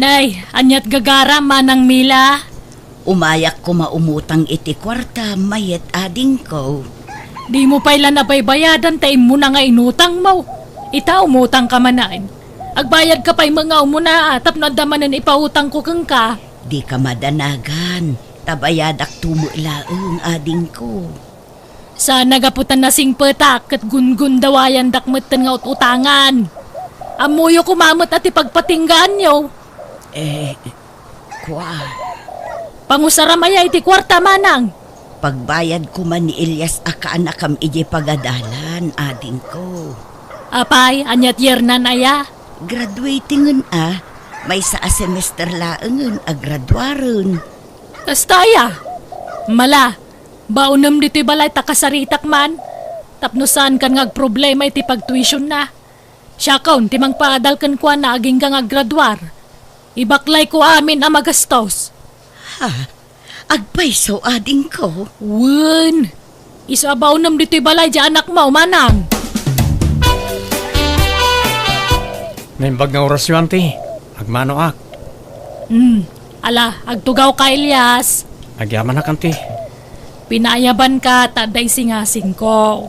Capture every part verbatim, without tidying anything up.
Ay, aniat gagaram, Manang Mila? Umayak koma umutang iti kuarta, mayat adingko. Dimo pay la nabaybayadan ta immuna nga inutangmo. Ita, umutangka manen. Agbayadka pay met nga umuna, tapno adda manen ipautangko kenka. Dika madanagan, ta bayadakto met laeng, adingko. Sana gapu ta nasingpetak ket gungundawayandak metten nga ut-utangan. Ammoyo koma met a ti pagpatinggaanyo. Eh, kua. Pangusaram aya iti kuarta, Manang? Pagbayad koma ni Elias a kaanakam idiay pagadalan, adingko. Apay, aniat yernan aya? Graduating-en a, maysa a semester laengen a graduaren. Kasta aya? Mala, baonem ditoy balay ta kasaritak man, tapno saankan nga agproblema iti pagtuisionna. Siakon ti mangpaadal kenkuana agingga nga aggraduar. Ibaklayko amin a magastos. Ha? Agpayso, adingko? Wen. Isu a baonem ditoy balay diay anakmo, Manang. Naimbag nga orasyo, anti. Agmanoak. Hmm. Ala, agtugawka, Elias. Agyamanak, anti. Pinaayabanka ta adda isingasingko.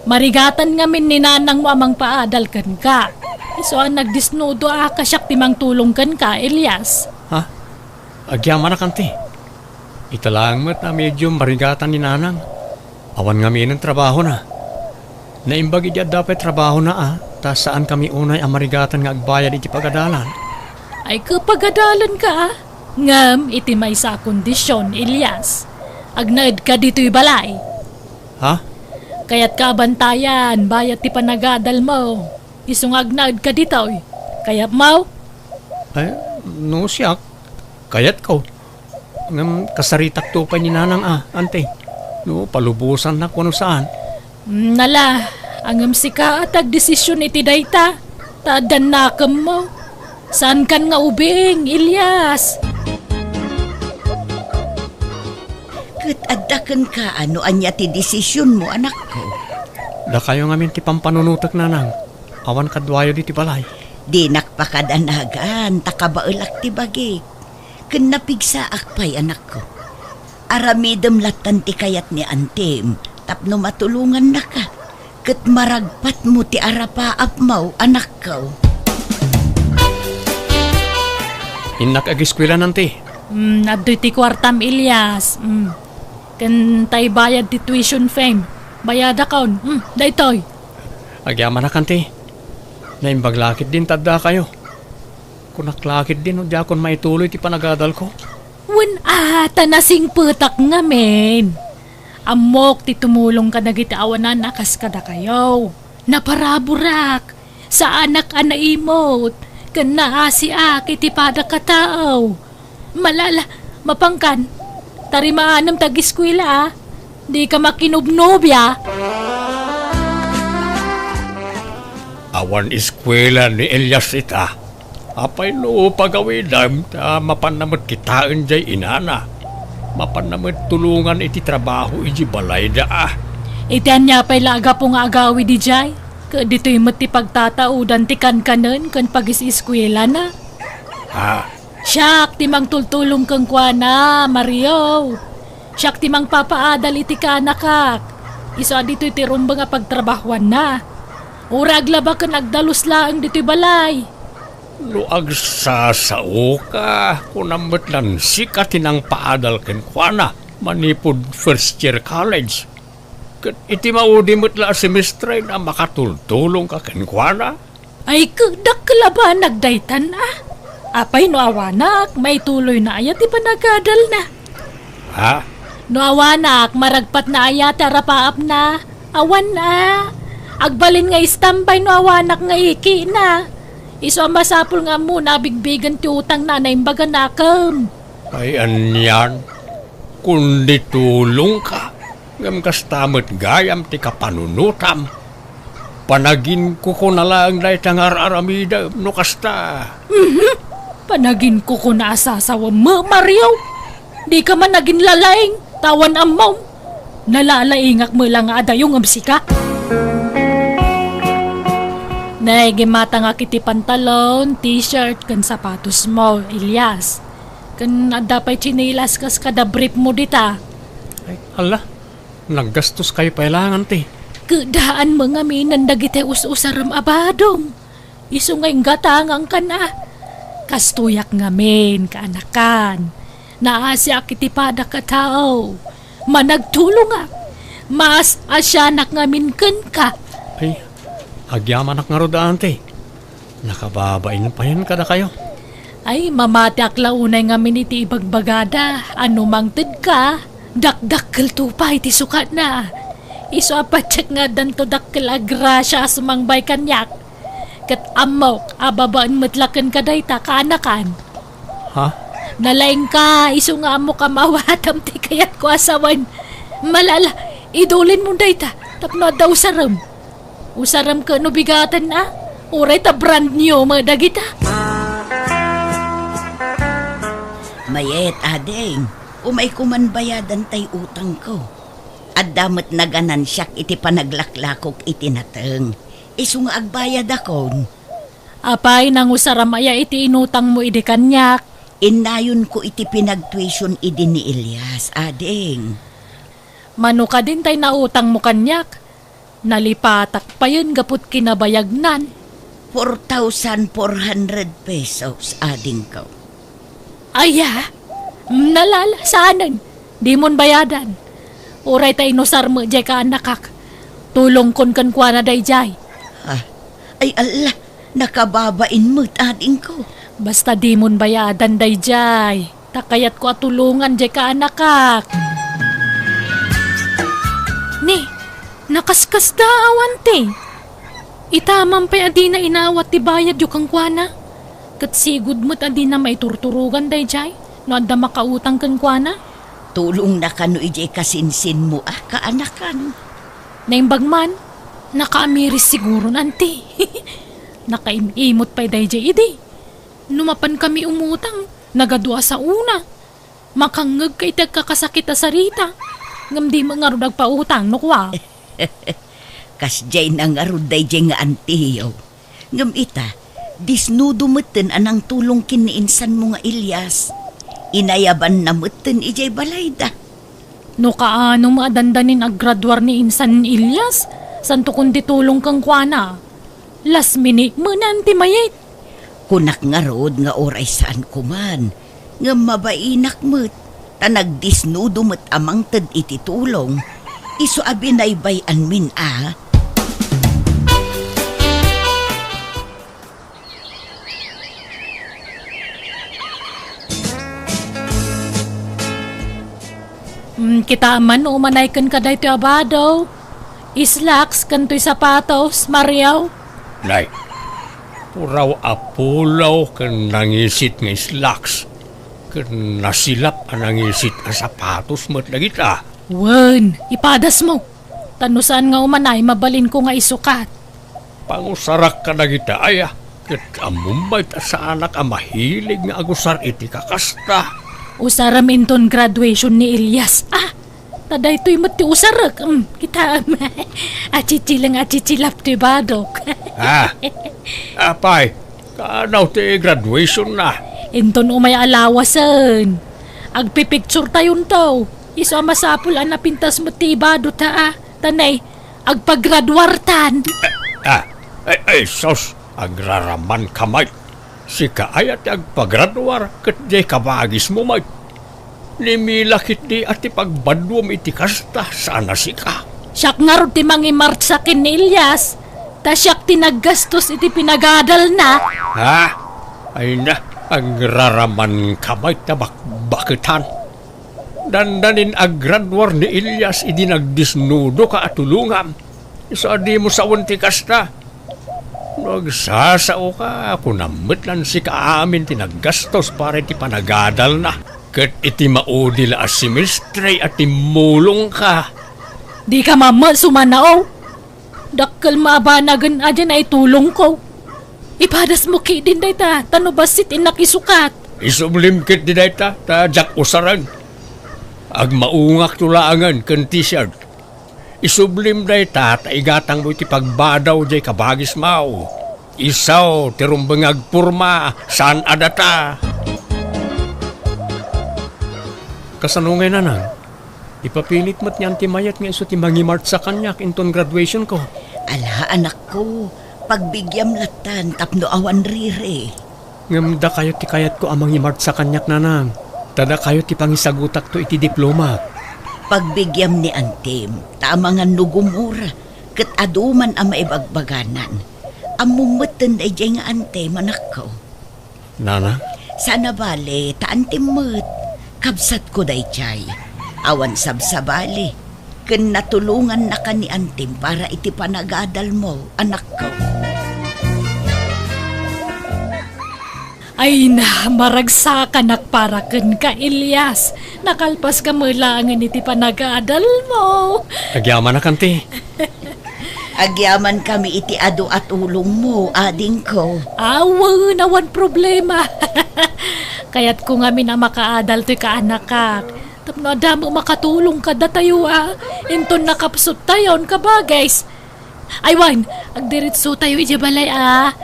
Marigatan ngamin ni nanangmo a mangpaadal kenka. Isu a nagdisnudo a kasiak ti mangtulong kenka, Elias. Ha? Agyamanak, anti. Ita laeng met a medium marigatan ni nanang. Awan ngaminen trabahona. Naimbag idi adda pay trabahona a, ta saankami unay a marigatan nga agbayad iti pagadalan. Ay, ket pagadalanka a. Ngem iti maysa a kondision, Elias. Agnaedka ditoy balay. Ha? Kayatka a bantayan, bayat ti panagadalmo. Isu nga agnaedka ditoy. Kayatmo? Ay, no siak, kayatko. Ngem kasaritakto pay ni nanang a, anti. No palubosannak wenno saan. Mm, nala, ngem sika a ti agdesision iti dayta, ta addan nakemmo. Saankan nga ubing, Elias. Ket adda kenka a no ania ti desisionmo, anakko? Dakayo ngamin ti pampanunotek, nanang. Awan kaduayo ditoy balay. Dinak pakadanagan, ta kabaelak ti bagik. Ken napigsaak pay, anakko. Aramidem lattan ti kayat ni antim tapno matulongannaka, ket maragpatmo ti arapaapmo, anakko. Innak agiskuela, anti. Mm, adtoy ti kuartam, Elias. Mm. Ken tay bayad ti tuition fee. Bayadakon. Mm, daytoy. Agyamanak, anti. Naimbag la ketdin ta addakayo. Kunak la ketdin no diakon maituloy ti panagadalko. Wen a, ta nasingpetak ngamin. Ammok ti tumulong kadagiti awanan a kas kadakayo. Naparaburak, saanak a naimut, ken naasiak iti padak a tao. Malala, mapankan, ta rimaanem ti agiskuela a. Dika makinubnobia. Awan iskuela ni Elias ita. Apay no pagawidem ta mapanna met kitaen jay inana. Mapanna met tulongan iti trabaho iti balayda a. Iti ania pay la a gapu nga agawid idiay? Ket ditoy met ti pagtataudan ti kankanen ken pagis-iskuelana. Ha? Siak ti mangtultulong kenkuana, Mario. Siak ti mangpapaadal iti kaanakak. Isu a ditoy ti rumbeng a pagtrabahoanna. Uray aglaba ken agdalus laeng ditoy balay. No agsasaoka, kunam met lan sika ti nangpaadal kenkuana manipud first year college. Ket iti maudi met la a semestre a makatultulongka kenkuana. Ay, ket dakkel a banag daytan a. Apay no awanak, maituloyna aya ti panagadalna? Ha? No awanak, maragpatna aya ti arapaapna? Awan a. Agbalin nga istambay no awanak nga ikina. Isu a masapul nga ammona a bigbigen ti utangna a naimbag a nakem. Ay, anian? Kundi tulongka, ngem kasta met gayam ti kapanunotam. Panaginkukuna laeng dayta nga ar-aramidem no kasta. Mhm. Panaginkukuna a sasawem, Mario. Dika man aginlalaing, ta awan ammom. Nalalaingak met la nga adayo ngem sika. Ay, gimatangak iti pantalon, t-shirt, ken sapatos mo, Elias. Ken adda pay tsinelas kas kada brief mo dita. Ay, ala, naggastos kayo pay laeng, anti. Kedaan mo ngamin dagiti us-usarem a badong. Isu nga inggatangangkan a. Kastoyak ngamin, kaanakan. Naasiak iti padak a tao. Managtulongak. Maas-asianak ngamin kenka. Ay, agyamanak ngarud, anti. Nakababain payen kadakayo. Ay, mamatiak la unay ngamin iti ibagbagada. Ano mangted ka, dakdakkel to pay ti sukatna. Isu a patiek nga addanto dakkel a grasia a sumangbay kaniak. Ket ammok a babaen met la kenka dayta, kaanakan. Ha? Nalaingka, isu nga ammok a maawatam ti kayatko a sawen. Malala, idulinmo dayta, tapno adda usarem. Usarem ket no bigaten a, uray ta brand new met dagita. Mayet, ading, umayko man bayadan tay utangko. Adda met naganansiak iti panaglaklakok iti nateng. Isu nga agbayadakon. Apay, nangusaram aya iti inutangmo idi kaniak? Innayonko iti pinagtuition idi ni Elias, ading. Mano kadin tay nautangmo kaniak? Nalipatak payen gaput kinabayagnan. Four thousand four hundred pesos, adingko. Aya? Nalala, saanen? Dimon bayadan. Uray ta inusar met jay kaanakak. Tulongkon kenkuana dayjay. Ah, ay, alla, nakababain met, adingko. Basta dimon bayadan dayjay. Ta kayatko a tulongan jay kaanakak. Ni, nakaskasda awan ti. Itaman pay a dina inaawat ti bayadyo kenkuana. Ket sigud met a dina maiturturogan dayjay no adda makautang kenkuana. Tulongna kano idiay kasinsinmo a kaanakan. Naimbag man, nakaamiris siguron, anti. Nakaim-imot pay dayjay idi. No mapankami umutang, nagadu a saona. Makangngegka iti agkakasakit a sarita, ngem di met ngarud agpautang no kua. Kasdiay na ngarud dayjay nga antiyo. Ngem ita, disnudo metten a nangtulong ken ni insanmo nga Elias. Inayabanna metten idiay balayda. No kaano met a dandanin aggraduar ni insan Elias, santo kundi tulong kenkuana. Last minute menan ti mayat. Kunak ngarud nga uray saanko man, ngem mabainak met, ta nagdisnudo met a mangted iti tulong, isu a binaybay-anmin a. Mm, kita man no umanay kenka daytoy a bado. Slacks ken toy sapatos, Mario. Nay, puraw a pulaw ken nangisit nga slacks ken nasilap a nangisit a sapatos met dagita. Wen, ipadasmo. Ta no saan nga umanay, mabalinko nga isukat. Pangusarak kadagita aya, ket ammom met a saanak a mahilig nga agusar iti kakasta. Usarem inton graduation ni Elias. Ah, ta daytoy met ti usarek. Mm, kitaem. Atsitsileng atsitsilap ti badok. Ah, apay, kanaw ti graduation na. Inton umay a lawasen. Agpipicture tayonto. Isu a masapul a napintas met ti ibado ta, ah. Tanay, agpagraduartan. Ah, ay, ay, sus, agraraman ka, Mike. Sika aya ti agpagraduar ket diay kabagismo, Mike. Ni Mila ketdi a ti pagbaduam iti kasta, saan a sika. Siak ngarud ti mangimartsa ken ni Elias, ta siak ti naggastos iti pinagadalna. Ha? Ay na, agraraman ka, Mike, ta bakbaketan. Dandanin aggraduar ni Elias idi nagdisnudoka a tulongam. Isu a dimo sawen ti kasta. No agsasaoka, kunam met lan sika amin ti naggastos para iti panagadalna. Ket iti maudi la a semestre a timmulongka. Dika mammet sumanao. Dakkel maabanagen a diay naitulongko. Ipadasmo ketdin dayta, ta no bassit innak isukat. Isublim ketdi dayta, ta diak usaren. Agmaungakto laengen ken t-shirt. Isublim dayta, ta igatangmo iti pagbadaw diay kabagismo. Isu ti rumbeng nga agporma, saan a data. Kasano ngay, nanang? Ipapilit met ni Auntie Mayet nga isu ti mangimartsa kaniak inton graduation ko. Ala, anakko, pagbigyam lattan tapno awan riri. Ngem dakayo ti kayatko a mangimartsa kaniak, nanang. Ta dakayo ti pangisagutakto iti diplomak. Pagbigyam ni antim, ta amangan no gumura, ket adu man a maibagbaganan. Ammom metten daydiay nga antim, anakko. Nanang? Saan a bale, ta antim met. Kabsatko daydiay. Awan sabsabali. Ken natulongannaka ni antim para iti panagadalmo, anakko. Ay na, maragsakanak para kenka, Elias. Nakalpaska met laengen iti panagadalmo. Agyamanak, anti. Agyamankami iti adu a tulongmo, adingko. Awan, awan problema. Kayatko ngamin a makaadal toy kaanakak. Tapno adda met makatulong kadatayo a inton nakapsuttayon, kabagis. Ay wen, agdiretsotayo idiay balay a.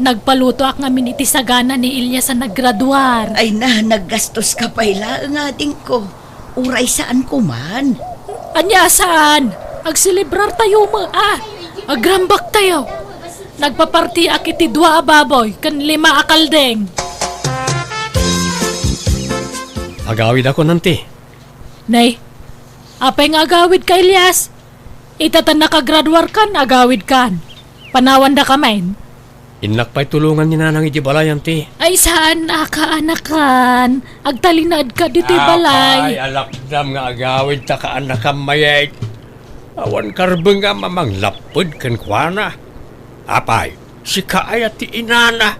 Nagpalutoak ngamin iti sagana ni Elias a naggraduar. Ay na, naggastoska pay laeng, adingko. Uray saan koman. Ania saan? Agselebrartayo met a. Agrambaktayo. Nagpapartiak iti dua a baboy ken lima a kaldeng. Agawidakon, anti. Nay, apay nga agawidka, Elias? Ita ta nakagraduarkan, agawidkan. Panawandaka met. Innak pay tulongan ni nanang idiay balay, anti. Ay, saan a kaanakan. Agtalinaedka ditoy balay. Apay, alakdam nga agawidta kaanakam, Mayet. Awan karbengam a manglapped kenkuana. Apay, sika aya ti inana?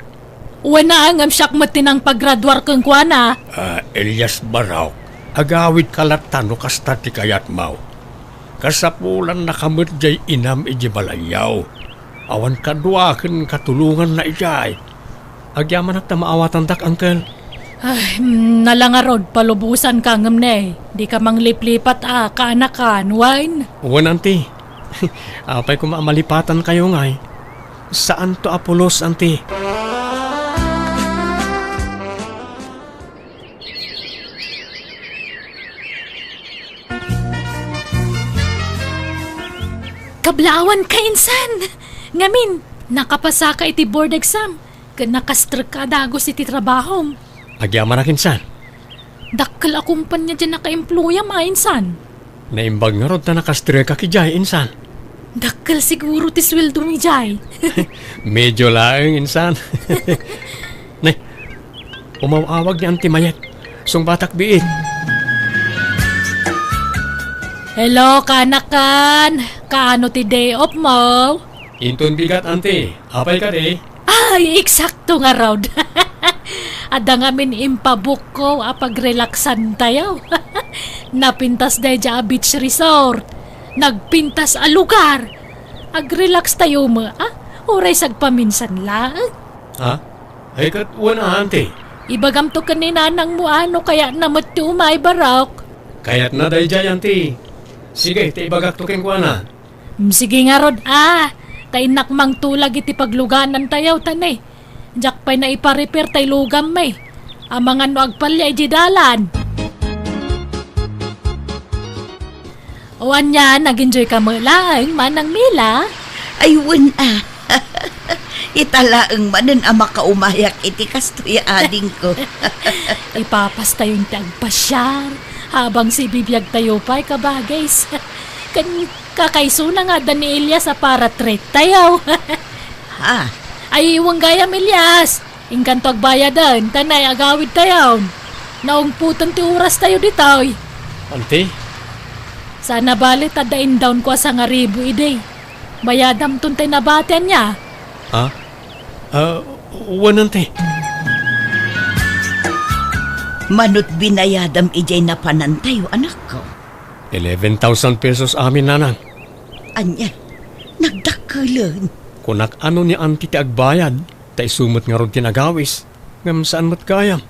Wen a, ngem siak met ti nangpagraduar kenkuana. Ah, Elias Barok, agawidka latta no kasta ti kayatmo. Kasapulannaka met diay inam idiay balayyo. Awan kadua ken katulonganna idiay. Agyamanak ta maawatandak, uncle. Ay, mm, nala ngarud, palubosanka ngem ne, dika mangliplipat a kaanakan, wen? Wen, anti. Apay koma a malipatankayo ngay? Saanto a pulos, anti. Kablawanka, insan! Ngamin, nakapasaka iti board exam, ken nakastrekka a dagus iti trabahom. Agyamanak, insan. Dakkel a kumpanya diay nakaemployam a, insan. Naimbag ngarud ta nakastrekak idiay, insan. Dakkel siguro ti sueldom idiay. Medyo laeng, insan. Nay, umaw-awag ni Auntie Mayet. Sungbatak biit. Hello, kaanakan. Kaano ti day off mo? Inton bigat, anti. Apay kadi? Ay, eksakto ngarud. Adda ngamin impabukko a pagrelaksantayo. Napintas daydiay a beach resort. Nagpintas a lugar. Agrelakstayo met, a? Uray sagpaminsan laeng. Ha? Ay, ket wen a, anti. Ibagamto ken ni nanangmo a no kayatna met ti umay, Barok. Kayatna daydiay, anti. Sige, ta ibagakto kenkuana. Mm, sige ngarud a, ta innak mangtulag iti pagluganantayo, ta ne, diak pay naipa-repair tay lugammi. Amangan no agpalia idiay dalan. O ania, nag-enjoy ka met laeng, Manang Mila? Ay, wen a. Ita laeng manen a makaumayak iti kastoy a adingko. Ipapastayon ti agpasiar, habang sibibiagtayo pay, kabagis. Ken kakaisuna nga adda ni Elias a para treat tayo. Ha? Ay, wen gayam, Elias. Inkanto agbayaden, ta nay agawidtayon. Naungpoten ti orastayo ditoy. Anti? Saan a bale ta adda indawnko a sangaribu idi. Bayadamton tay nabati, ania? Ha? Ah, wen, anti. Manut binayadam idiay napanantayo, anakko. Eleven thousand pesos amin, nanang. Ania? Nagdakkelen. Kunak a no ni anti ti agbayad, ta isu met ngarud ti nagawis, ngem saan met gayam.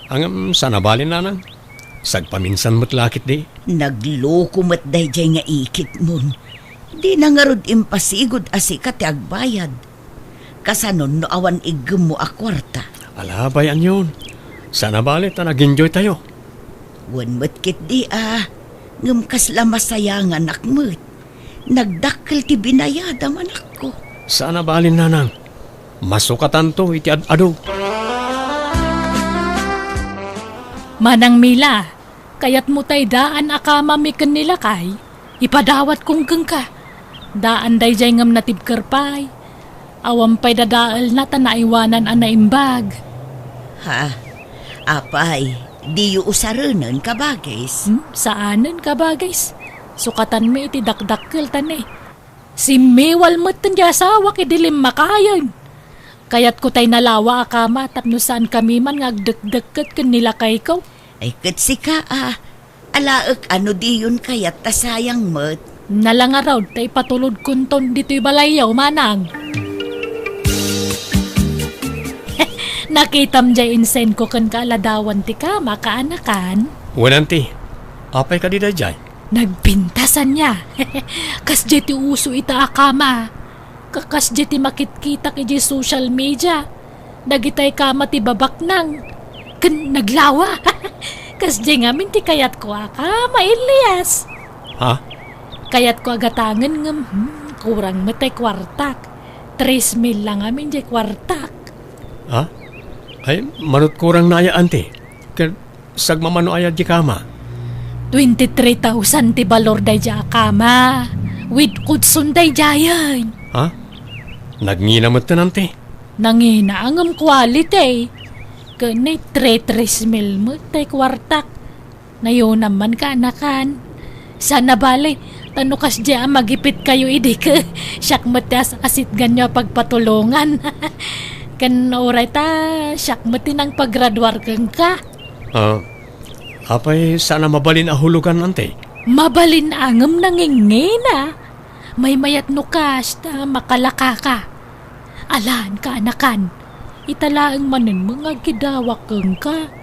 Ngem saan a bale, nanang. Sagpaminsan met la ketdi. Nagloko met daydiay nga ikitmon. Dina ngarud impasigud a sika ti agbayad. Kasanon no awan iggemmo a kuarta? Ala, bay-anyon. Saan a bale ta nag-enjoy tayo. Wen met ketdi a, ngem kasla masayanganak met. Nagdakkel ti binayadam, anakko. Saan a bale, nanang. Masukatanto iti ad-adu. Manang Mila, kayatmo tay daan a kamami ken ni lakay? Ipadawat kong kenka. Daan daydiay ngem natibker pay. Awan pay dadaelna ta naiwanan a naimbag. Ha? Apay, diyo usarenen, kabagis? Hmm, saanen, kabagis. Sukatanmi iti dakdakkel ta ne. Simmiwal metten ti asawak idi limmakayen. Kayatko tay nalawa a kama tapno saankami man nga agdekdekket ken ni lakayko. Ay, ket sika a, alaek a no diyon kayat ta sayang met. Nalangarod ta ipatulodkonton ditoy balayyo, manang. Nakitam jay insenko ken kaaladawan ti kama, kaanakan? Wen, anti. Apay kadi dayjay? Nagbintasan niya. Kasdiay ti uso ita a kama. Ka-, kasdiay ti makitkitak idiay social media. Dagitay kama ti babaknang ken naglawa. Kasdiay ngamin ti kayatko a kama, Elias. Ha? Kayatko a gatangen ngem, hmm, kurang met ti kuartak. Tres mil la ngamin ti kuartak. Ha? Ay, manut kurang na aya, anti. Ket sagmamano aya di kama? Twenty-three thousand ti balor daydiay a kama. With kutson daydiayen. Ha? Nagngina metten, anti? Nangina ngem quality. Ken ni tres mil met ti kuartak. Nayonam man, kaanakan. Saan a bale, ta no kasdiay a magipitkayo idi ket siak met ti as-asitganyo a pagpatulongan. Ken uray ta siak met ti nangpagraduar kenka. Ah, apay saan a mabalin a hulugan, anti? Mabalin a ngem nangingina. Maymayat no kasta makalakaka. Alan, kaanakan. Ita laeng manen nga agkidawak kenka.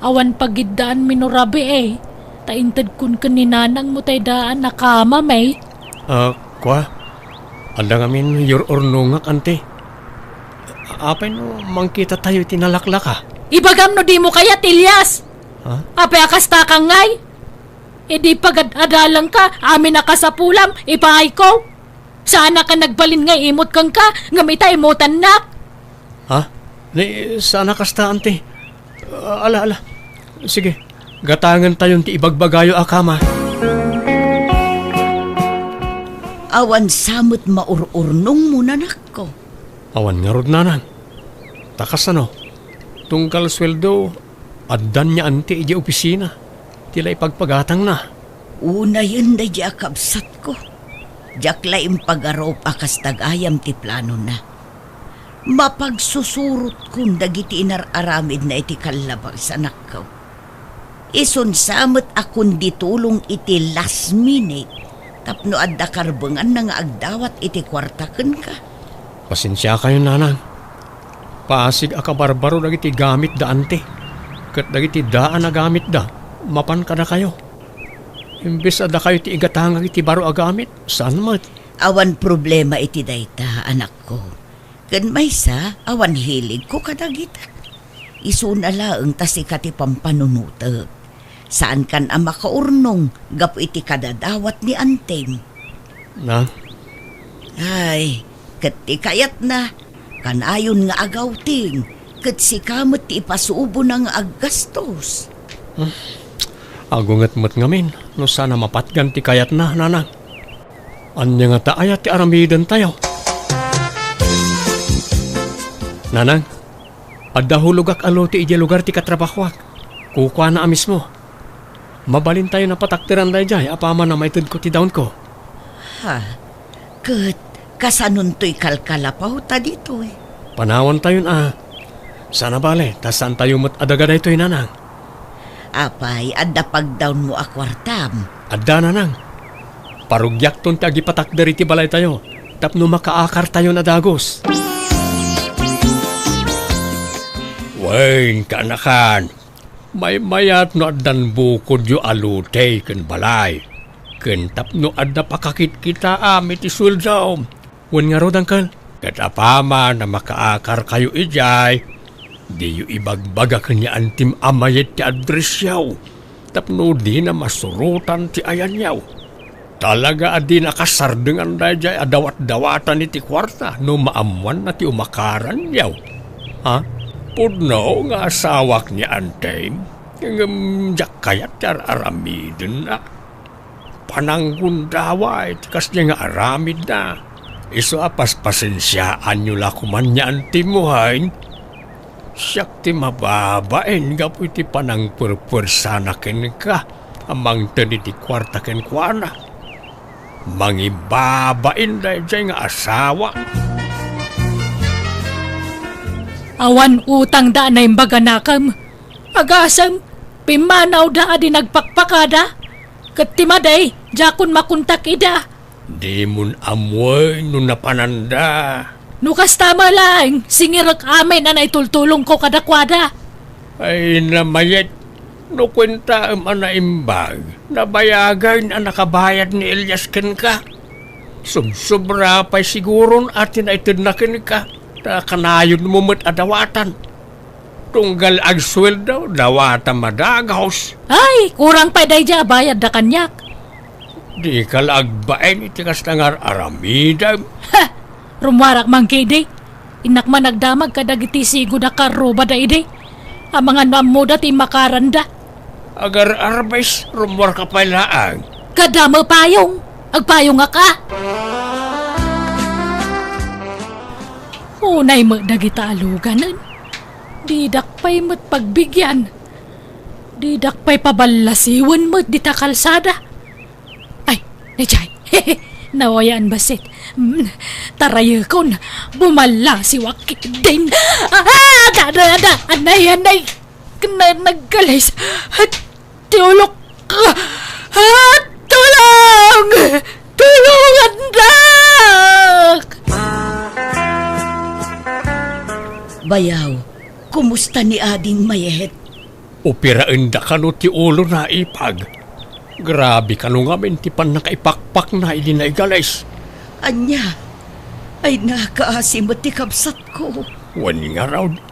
Awan pagiddaanmi no rabii, ta intedkon ken ni nanangmo tay daan a kamami. Ah, kua? Adda ngamin yur-urnongak, anti. Apay no mangkitatayo iti nalaklaka? Ibagam no dimo kayat, Elias! Ha? Apay a kasta ka ngay? Idi pagad-adalangka, amin a kasapulam, ipaayko. Saanak a nagbalin nga imut kenka, ngem ita imutannak. Ha? Ni, saan a kasta, anti. Ah, ala, ala. Sige, gatangentayon ti ibagbagayo a kama. Awan sa met maur-urnongmo, nanakko. Awan ngarud, nanang. Ta kasano? Tunggal sueldo, addan ni anti idiay opisina. Ti la ipagpagatangna. Unayen daydiay a kabsatko. Diak la impagarup a kasta gayam ti planona. Mapagsusurotkon dagiti inar-aramidna iti kallabas, anakko. Isun sa met a kundi tulong iti last minute tapno adda karbenganna nga agdawat iti kuarta kenka. Pasensiakayon, nanang. Pasig a kabarbaro dagiti gamitda, anti. Ket dagiti daan a gamitda, mapan kadakayo. Imbes a dakayo ti igatangak iti baro a gamit, saan met. Awan problema iti dayta, anakko. Ken maysa, awan hiligko kadagita. Isuna laeng ta sika ti pampanunotek. Saankan a makaurnong gapu iti kadadawat ni antim. Na? Ay, ket ti kayatna, kanayon nga agawting, ket sika met ti ipasubona nga aggastos. Hmm. Agunget met ngamin no saan a mapatgan ti kayatna, nanang. Ania ngata aya ti aramidentayo? Nanang, adda hulogak a lote idiay lugar ti katrabahoak. Kukuana a mismo. Mabalintayon a patakderan daydiay apaman a maitedko ti dawnko. Ha? Ket kasanontoy kalkalapawta ditoy? Panawantayon a. Saan a bale, ta saantayo met a daga daytoy, nanang. Apay, adda pagdawnmo a kuartam? Adda, nanang. Parugiakton ti agipatakder iti balaytayo tapno makaakartayon a dagus. Wen, kaanakan, maymayat no addan bukodyo a lote ken balay, ken tapno adda pakakitkitaam iti sueldom. Wen ngarud, angkel, Ket apaman a makaakarkayo idiay, diyo ibagbaga ken ni Antim a mayat ti addressyo, tapno dina masurotan ti ayanyo. Talaga a dina kasardengan daydiay a dawatdawatan iti kuarta no maammoanna ti umakaranyo. Ha? Pudno nga asawak ni Antim, ngem diak kayat ti ar-aramidenna. Pananggundaway ti kasdiay nga aramidna. Isu a paspasensiaanyo la koman ni Antim, wen? Siak ti mababain gapu iti panangpuerpuersana kenka a mangted iti kuarta kenkuana. Mangibabain daydiay nga asawa. Awan utangda a naimbag a nakem. Agasem, pimmanawda a di nagpakpakada. Ket ti madi, diakon makontak ida. Dimon ammoen no napananda. No kasta met laeng, singirek amin a naitultulongko kadakuada. Ay, namayat, no kuentaem a naimbag, nabayagen a nakabayad ni Elias kenka. Subsobra pay siguron a ti naitedna kenka, ta kanayonmo met a dawatan. Tunggal agsueldo, dawata madagos. Ay, kurang pay daydiay a bayadda kaniak. Dika la agbain iti kasta nga ar-aramidem. Ha! Rummuarak man ketdi. Innak man agdamag kadagiti sigud a karrubada idi. Amangan no ammoda ti immakaranda. Agar-arbes, rummuarka pay laeng. Kada mapayong, agpayongak a. Unay met dagita a luganen. Didak pay met pagbigian. Didak pay paballasiwen met dita kalsada. Ay, daydiay. Nawayaan bassit. Mm, tarayekon. Bumallasiwak ketdin. Ah, ada, ada, ada. Anay, anay. Kna-, nagkalis. At Ti ulok! Ah! Tulong! Tulongandak! Bayaw, kumusta ni Ading Mayet? Operaenda kano ti ulona, ipag. Grabe kano ngamin ti pannakaipakpakna idi naigalis. Ania? Ay, nakaasi met ti kabsatko. Wen ngarud,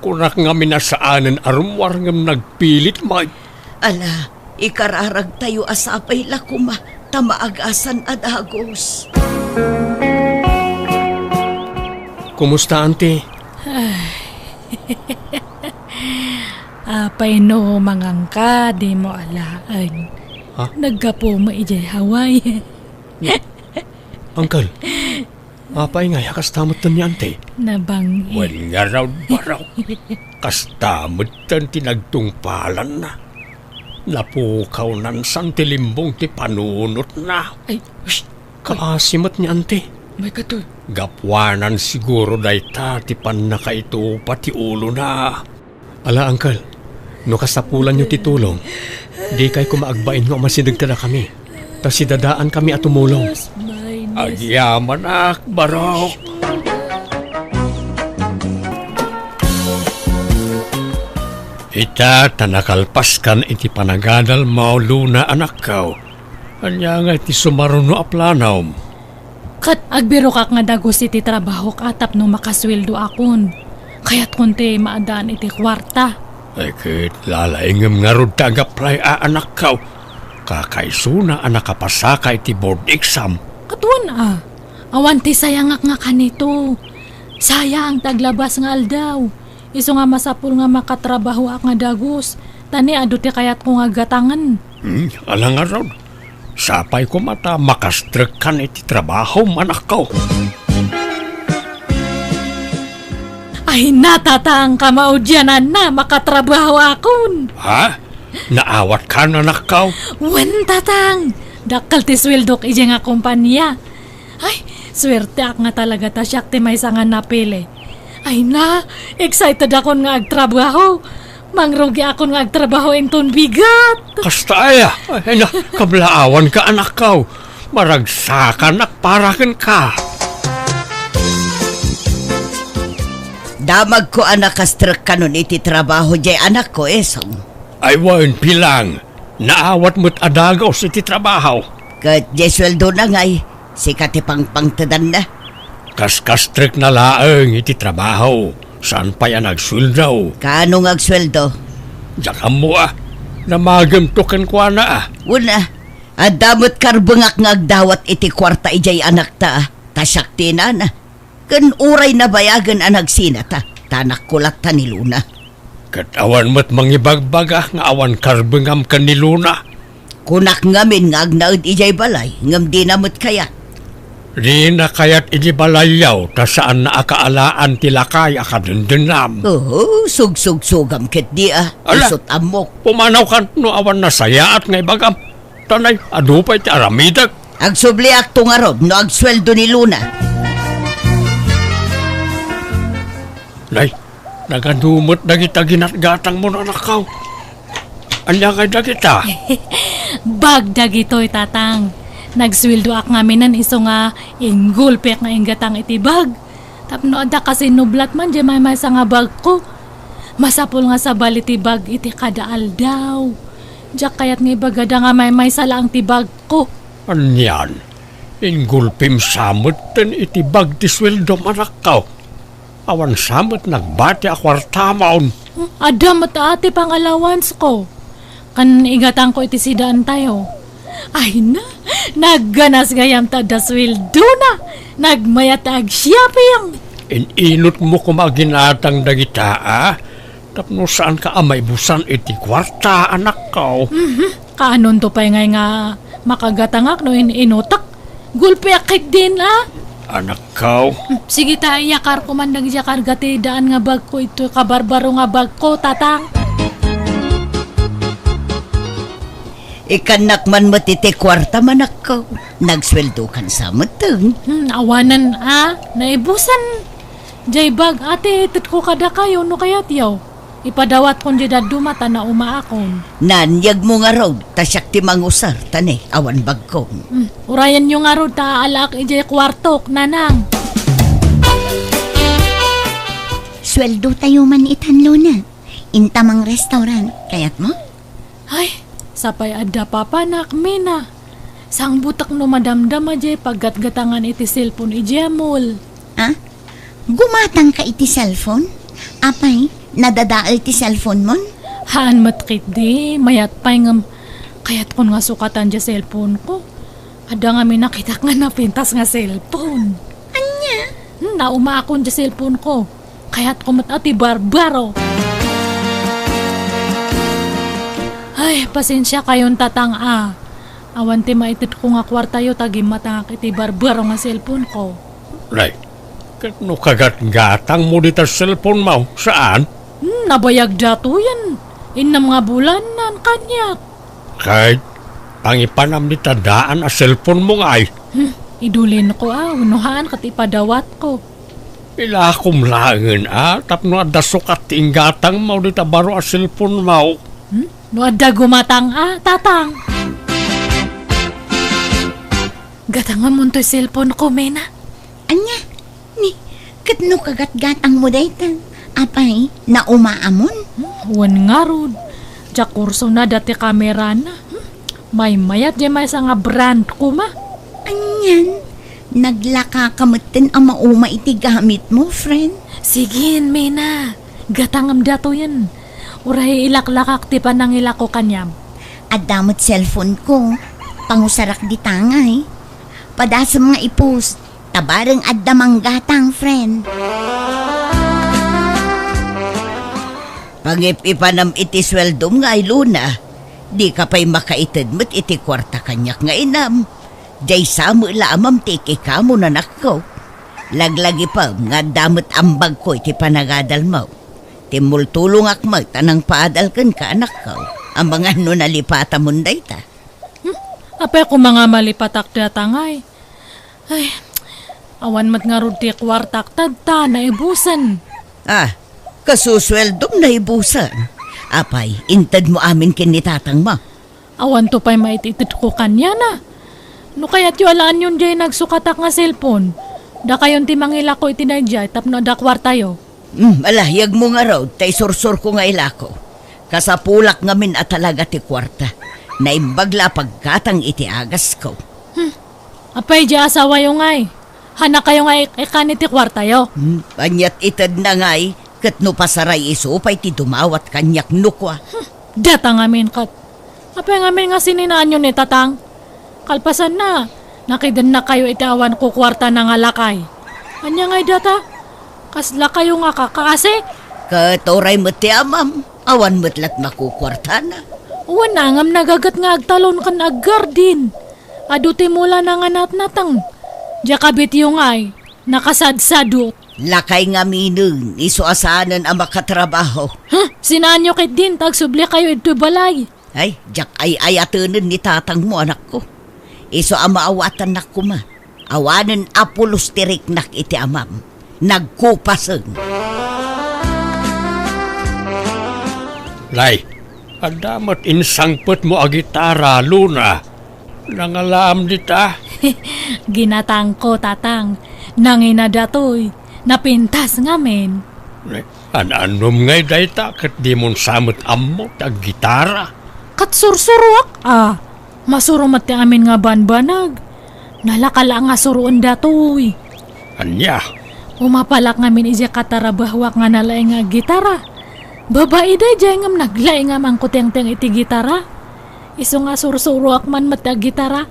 kunak ngamin a saanen a rummuar ngem nagpilit met. Ala, ikararagtayo a sapay la koma ta maagasan a dagus. Kumusta, Auntie? Ay. Apay no mangangka, dimo alaen. Ha? Naggapu mo idiay Hawaii. Uncle, apay ngay a kasta metten ni Auntie? Nabang-i. Wen ngarud, Barok. Kasta metten ti nagtungpalanna. Napukawnan san ti limbong ti panunotna. Ay, shh! Kaasi met ni Auntie. May katoy. Gapuanan siguro dayta ti pannakaitupa ti ulona. Ala, Uncle, no kasapulanyo ti tulong, dikay koma agbain nga umasideg kadakami, ta sidadaankami a tumulong. Agyamanak, Barok. Ita ta nakalpaskan iti panagadalmo, Luna, anakko. Ania ngay ti sumaruno a planom? Ket agbirokak nga dagus iti trabahok a tapno makasueldoakon. Kayatkon ti maadaan iti kuarta. Ay, ket lalaingem ngarud ta agaplay a anakko. Kakaisuna a nakapasaka iti board exam. Ket wen a, awan ti sayangak nga kanito. Sayang ti aglabas nga aldaw. Isu nga masapul nga makatrabahoak nga dagus, ta ni adu ti kayatko nga gatangen. Hmm, ala ngarud. Sapay koma ta makastrekkan iti trabahom, anakko. Ay, natatangka maudiananna, makatrabahoakon. Ha? Naawatkan, anakko? Wen, tatang. Dakkel ti sueldok idiay nga kompania. Ay, suerteak nga talaga ta siak ti maysa nga napili. Ay na, excited akon nga agtrabaho. Mangrugiakon nga agtrabaho inton bigat. Kasta aya? Ay na, kablaawanka, anakko. Maragsakanak para kenka. Damagko a nakastrekkanon iti trabaho diay anakko, Esong. Ay wen, Pilang. Naawat met a dagus iti trabaho. Ket diay sueldona ngay, sika ti pangpangtedanna. Kaskastrekna laeng iti trabaho, saan pay a nagsueldo. Kaano nga agsueldo? Diak ammo a. Damagemto kenkuana a. Wen a, adda met karbengak nga agdawat iti kuarta idiay anakta a, ta siak ti inana. Ken uray nabayagen a nagsinata, ta anakko latta ni Luna. Ket awan met mangibagbaga nga awan karbengam ken ni Luna. Kunak ngamin nga agnaed idiay balay, ngem dina met kayat. Dina kayat idiay balayyo, ta saanna a kaalaan ti lakay a kadendennam. Oho, sugsugsugam ketdi a. Ala, isut' ammok. Pumanawkan no awan nasayaat nga ibagam. Ta nay, adu pay ti aramidek. Agsubliakto ngarud no agsueldo ni Luna. Nay, nagadu met dagita ginatgatangmo, anakko. Ania ngay dagita? Bag dagitoy, Tatang. Nagsueldoak ngaminen isu nga inggulpiak nga inggatang iti bag. Tapno adda kasinublat man diay maymaysa nga bagko. Masapul nga sabali ti bag iti kada aldaw. Diak kayat nga ibagada nga maymaysa laeng ti bagko. Anian? Inggulpim sa metten iti bag ti sueldom, anakko. Awan sa met nagbati a kuartamon. Adda met a ti pangalawansko. Ken igatangko iti sidaantayo. Ay na, nagganas gayam ta adda sueldona. Nagmayat ta ag-shopping. In-inutmo koma a ginatang dagita a, tapno saanka a maibusan iti kuarta, anakko. Mhm. Kaanonto pay ngay nga makagatangak no in-inutak? Gulpiak ketdin a. Anakko. Hmm, sige ta, iyakarko man dagiti karga ti daan nga bagko itoy kabarbaro nga bagko, Tatang. Ikannak man met iti kuartam, anakko. Nagsueldokan sa metten. Hmm, awanen a, naibusan. Jay bag a ti itedko kadakayo no kayatyo. Ipadawatkon jay dadduma ta naumaakon. Naan, yegmo ngarud, ta siak ti mangusar, ta ne, awan bagko. Hmm, urayenyo ngarud ta aalaak idiay kuartok, nanang. Sueldotayo man itan, Luna. Inta mangrestaurant, kayatmo? Ay, sapay adda papanak, Mina. Sangbutek no madamdama jay paggatgatangan iti cellphone idiay mall. Ah? Gumatangka iti cellphone? Apay, nadadael ti cellphone mon? Haan met ketdi, mayat pay ngem kayatkon nga sukatan jay cellphone ko. Adda ngamin nakitak nga napintas nga cellphone. Ania? Hmm, naumaakon jay cellphone ko. Kayatko met a ti barbaro. Ay, pasensiakayon, Tatang a. Awan ti maitedko nga kuartayo ta gimmatangak iti barbaro nga cellphone ko. Nay, ket no kagatgatangmo dita cellphone mo, saan? Hmm, nabayag datoyen. Innem nga bulan nan kaniak. Ket pangipanam dita daan a cellphone mo ngay. Hmm, idulinko a, wenno haan ket ipadawatko. Ilakom laengen a, tapno adda sukat ti inggatangmo dita baro a cellphone mo. Hmm? No adda gumatang a, Tatang. Gatangamon toy cellphone ko, Mina. Ania? Ni, ket no kagatgatangmo dayta, apay, naumaamon? Hmm, wen ngarud, diak kursona dati kamerana. Hmm, maymayat jay maysa nga brand koma. Anian, naglakaka metten a mauma iti gamitmo, friend. Sige, Mina, gatangem datoyen. Uray ilaklakak ti panangilako kaniam. Adda met cellphone ko. Pangusarak dita ngay. Padasem nga i-post. Ta bareng adda manggatang, friend. Pangip-ipanam iti sueldom ngay, Luna. Dika pay makaited met iti kuarta kaniak nga inam. Jay sa met la amam ti ikikamon, anakko. Laglagipem nga adda met ambagko iti panagadalmo. Timmultulongak met a nangpaadal kenka, anakko. Amangan no nalipatamon dayta. Hmm? Apay koma nga malipatak dayta ngay? Ay, awan met ngarud ti kuartak ta adda naibusen. Ah, kasusueldom naibusen. Apay, intedmo amin ken ni tatangmo? Awanto pay maititedko kaniana. No kayatyo alaenyon jay nagsukatak nga cellphone, dakayon ti mangilako iti daydiay tapno adda kuartayo. Hmm, ala, yegmo ngarud, ta isursurko nga ilako. Kasapulak ngamin a talaga ti kuarta. Naimbag la a paggatang iti agasko. Hmm. Apay, di asawayo ngay? Hanakayo nga ik-, ikan iti kuartayo. Hmm, aniat itedna ngay, ket no pasaray isu pay ti dumawat kaniak no kua. Hmm, data ngamin ket. Apay ngamin nga sininaanyo ni Tatang? Kalpasanna, nakidennakayo iti awan kukuartana nga lakay. Ania ngay data? Kaslakayo nga kakaasik? Ket uray met ti amam, awan met lat makukuartana. Wen, ngem nagaget nga agtalon ken aggardin. Adu ti mulana nga natnateng. Diak a bityo ngay, nakasadsadot. Lakay ngaminen, isu a saanen a makatrabaho. Huh? Sinaanyo ketdin, ta agsublikayo idtoy balay. Ay, diak ay-ayatenen ni tatangmo, anakko. Isu a maawatannak koma. Awanen a pulos ti riknak iti amam. Nagkupasen. Nay, adda met insangpetmo a gitara, Luna. Nangalaam dita? Ginatangko, Tatang. Nangina datoy. Napintas ngamin. An-annom ngay dayta ket dimon sa met ammo ti aggitara? Ket sursuroak, a. Masuro met ti amin nga banbanag. Nalaka la nga suroen datoy. Ania? Umapalak ngamin idiay katrabahoak nga nalaing nga aggitara. Babai daydiay ngem naglaing a mangkutengteng iti gitara. Isu nga sursuroak man met ti aggitara.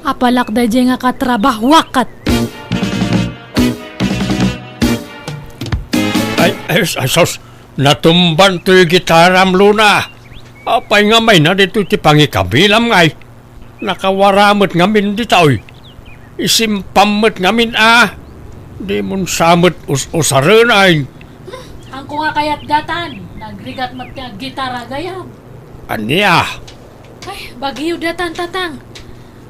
Apalak daydiay nga katrabahoak ket. Ay, ay, ay, sus! Natumban toy gitaram, Luna. Apay nga mayna ditoy ti pangikabilam ngay? Nakawara met ngamin ditoy. Isimpam met ngamin a. Dimon sa met us-usaren ay. Angko nga kayat datan, nagrigat met ti aggitara gayam. Ania? Ay, bagyo datan, Tatang.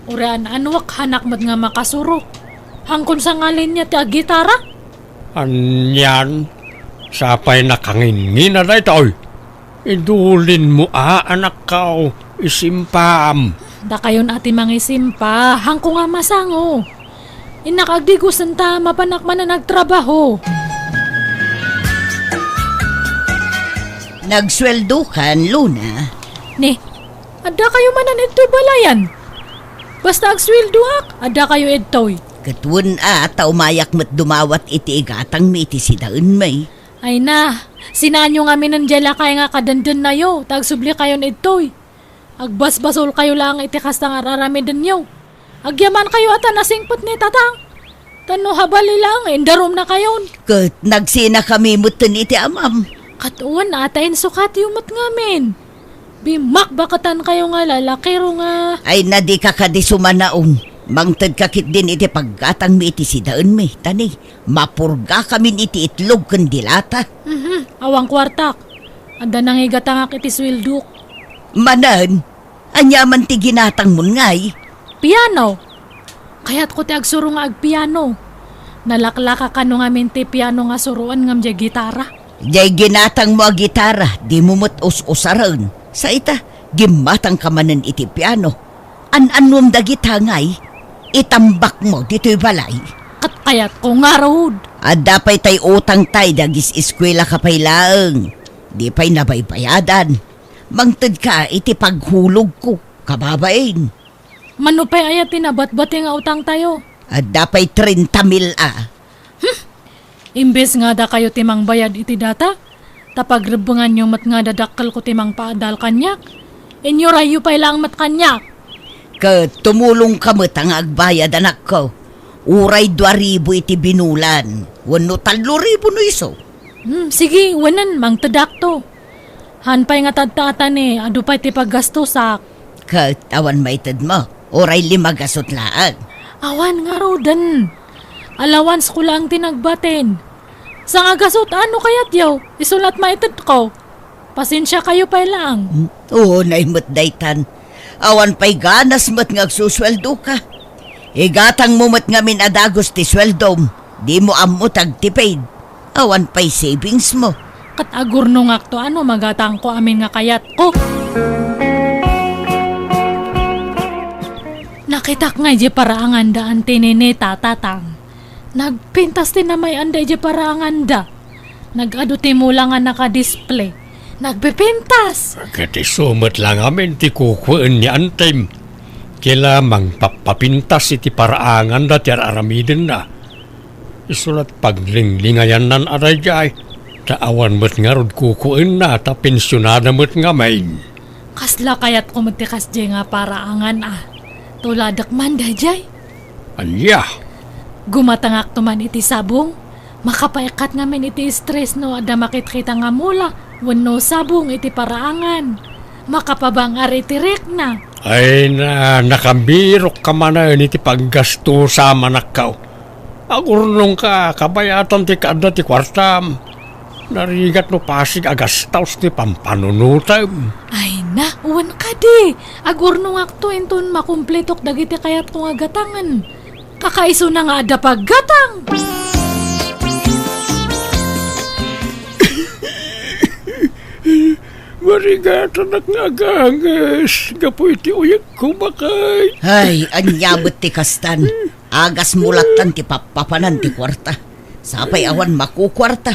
Uray an-annuak, hanak met nga makasuro. Hangkon sa nga linya ti aggitara? Anian, sapay nakanginngina daytoy. Idulinmo a, anakko, isimpam. Dakayon a ti mangisimpa, hangko nga masango. Innak agdigosen ta mapanak manen agtrabaho. Nagsueldokan, Luna. Ni, adda kayo manen idtoy balayan. Basta agsueldoak, adda kayo idtoy. Ket wen a, ta umayak met dumawat iti igatangmi iti sidaenmi. Ay na, sinaanyo ngaminen diay lakay nga kadendennayo, ta agsubli kayon idtoy. Agbasbasolkayo laeng iti kasta nga ar-aramidenyo. Agyamankayo a ta nasingpet ni Tatang. Ta no habali laeng, indarumnakayon. Ket nagsinakami metten iti amam. Ket wen a ta insukatyo met ngamin. Bimakbaketankayo nga lalakiro nga. Ay na, dika kadi sumanaong. Mangtedka ketdin iti paggatangmi iti sidaenmi. Ta ni, mapurgakamin iti itlog ken dilata. Mhm, awan kuartak. Adda nangigatangak iti sueldok. Manen, ania man ti ginatangmon ngay? Piano. Kayatko ti agsuro nga agpiano. Nalaklaka kano ngamin ti piano nga suroen ngem diay gitara. Diay ginatangmo a gitara, dimo met us-usaren. Sa ita, gimmatangka manen iti piano. An-annuem dagita ngay? Itambakmo ditoy balay. Ket kayatko ngarud. Adda pay tay utangtay, dagis-eskuelaka pay laeng. Di pay nabaybayadan. Mangtedka iti paghulogko, kababain. Mano pay aya ti nabatbati nga utangtayo? Adda pay trenta mil a. Hmm. Imbes nga dakayo ti mangbayad iti data, ta pagrebbenganyo met nga dadakkelko ti mangpaadal kaniak. Inyurayyo pay laeng met kaniak. Ket tumulongka met a nga agbayad, anakko. Uray dua ribu iti binulan, wenno tallo ribu no isu. Hmm, sige, wenen, mangtedakto. Haan pay nga tatta-, atani, adu pay ti paggastosak. Ket awan maitedmo, uray lima gasut laeng. Awan ngaruden. Allowance ko laeng ti nagbatin. Sangagasut, ano kayatyo? Isu la't maitedko. Pasensiakayo pay laeng. Hmm, unay met daytan. Awan pay ganas met nga agsusueldoka. Igatangmo met ngamin a dagus ti sueldom. Dimo ammo ti agtipid. Awan pay savingsmo. Ket agurnongakto a no magatangko amin nga kayatko. Nakitak nga idiay paraanganda anti ni Neta, Tatang. Nagpintas ti namay-anda idiay paraanganda. Nag-adu ti mula nga nakadisplay. Nagpipintas! Ket isu met la ngamin ti kukuen ni Antim. Kila mangpappapintas iti paraanganda ti ar-aramidenna. Isu la't paglinglingayannan a daydiay, ta awan met ngarud kukuenna ta pensionada met ngamin. Kasla kayatko met ti kasdiay nga paraangan a. Tuladek man daydiay. Ania? Gumatangakto man iti sabong, makapaikkat ngamin iti stress no adda makitkita nga mula wenno sabong iti paraangan. Makapabang-ar iti rikna. Ay na, nakabirokka manen iti paggastusa, manakkaw. Agurnongka, kabayatan ti kaadda ti kuartam. Narigat no pasig a gastaos ti pampanunotem. Ay na, wen kadi. Agurnongakto inton makumpletok dagiti kayatko nga gatangen. Kakaisuna nga adda paggatang. Marigatanak nga aganges gapu iti uyekko, bakay. Ay, ania met ti kastan? Agasmo lattan ti pappapanan ti kuarta. Sapay awan makukuarta.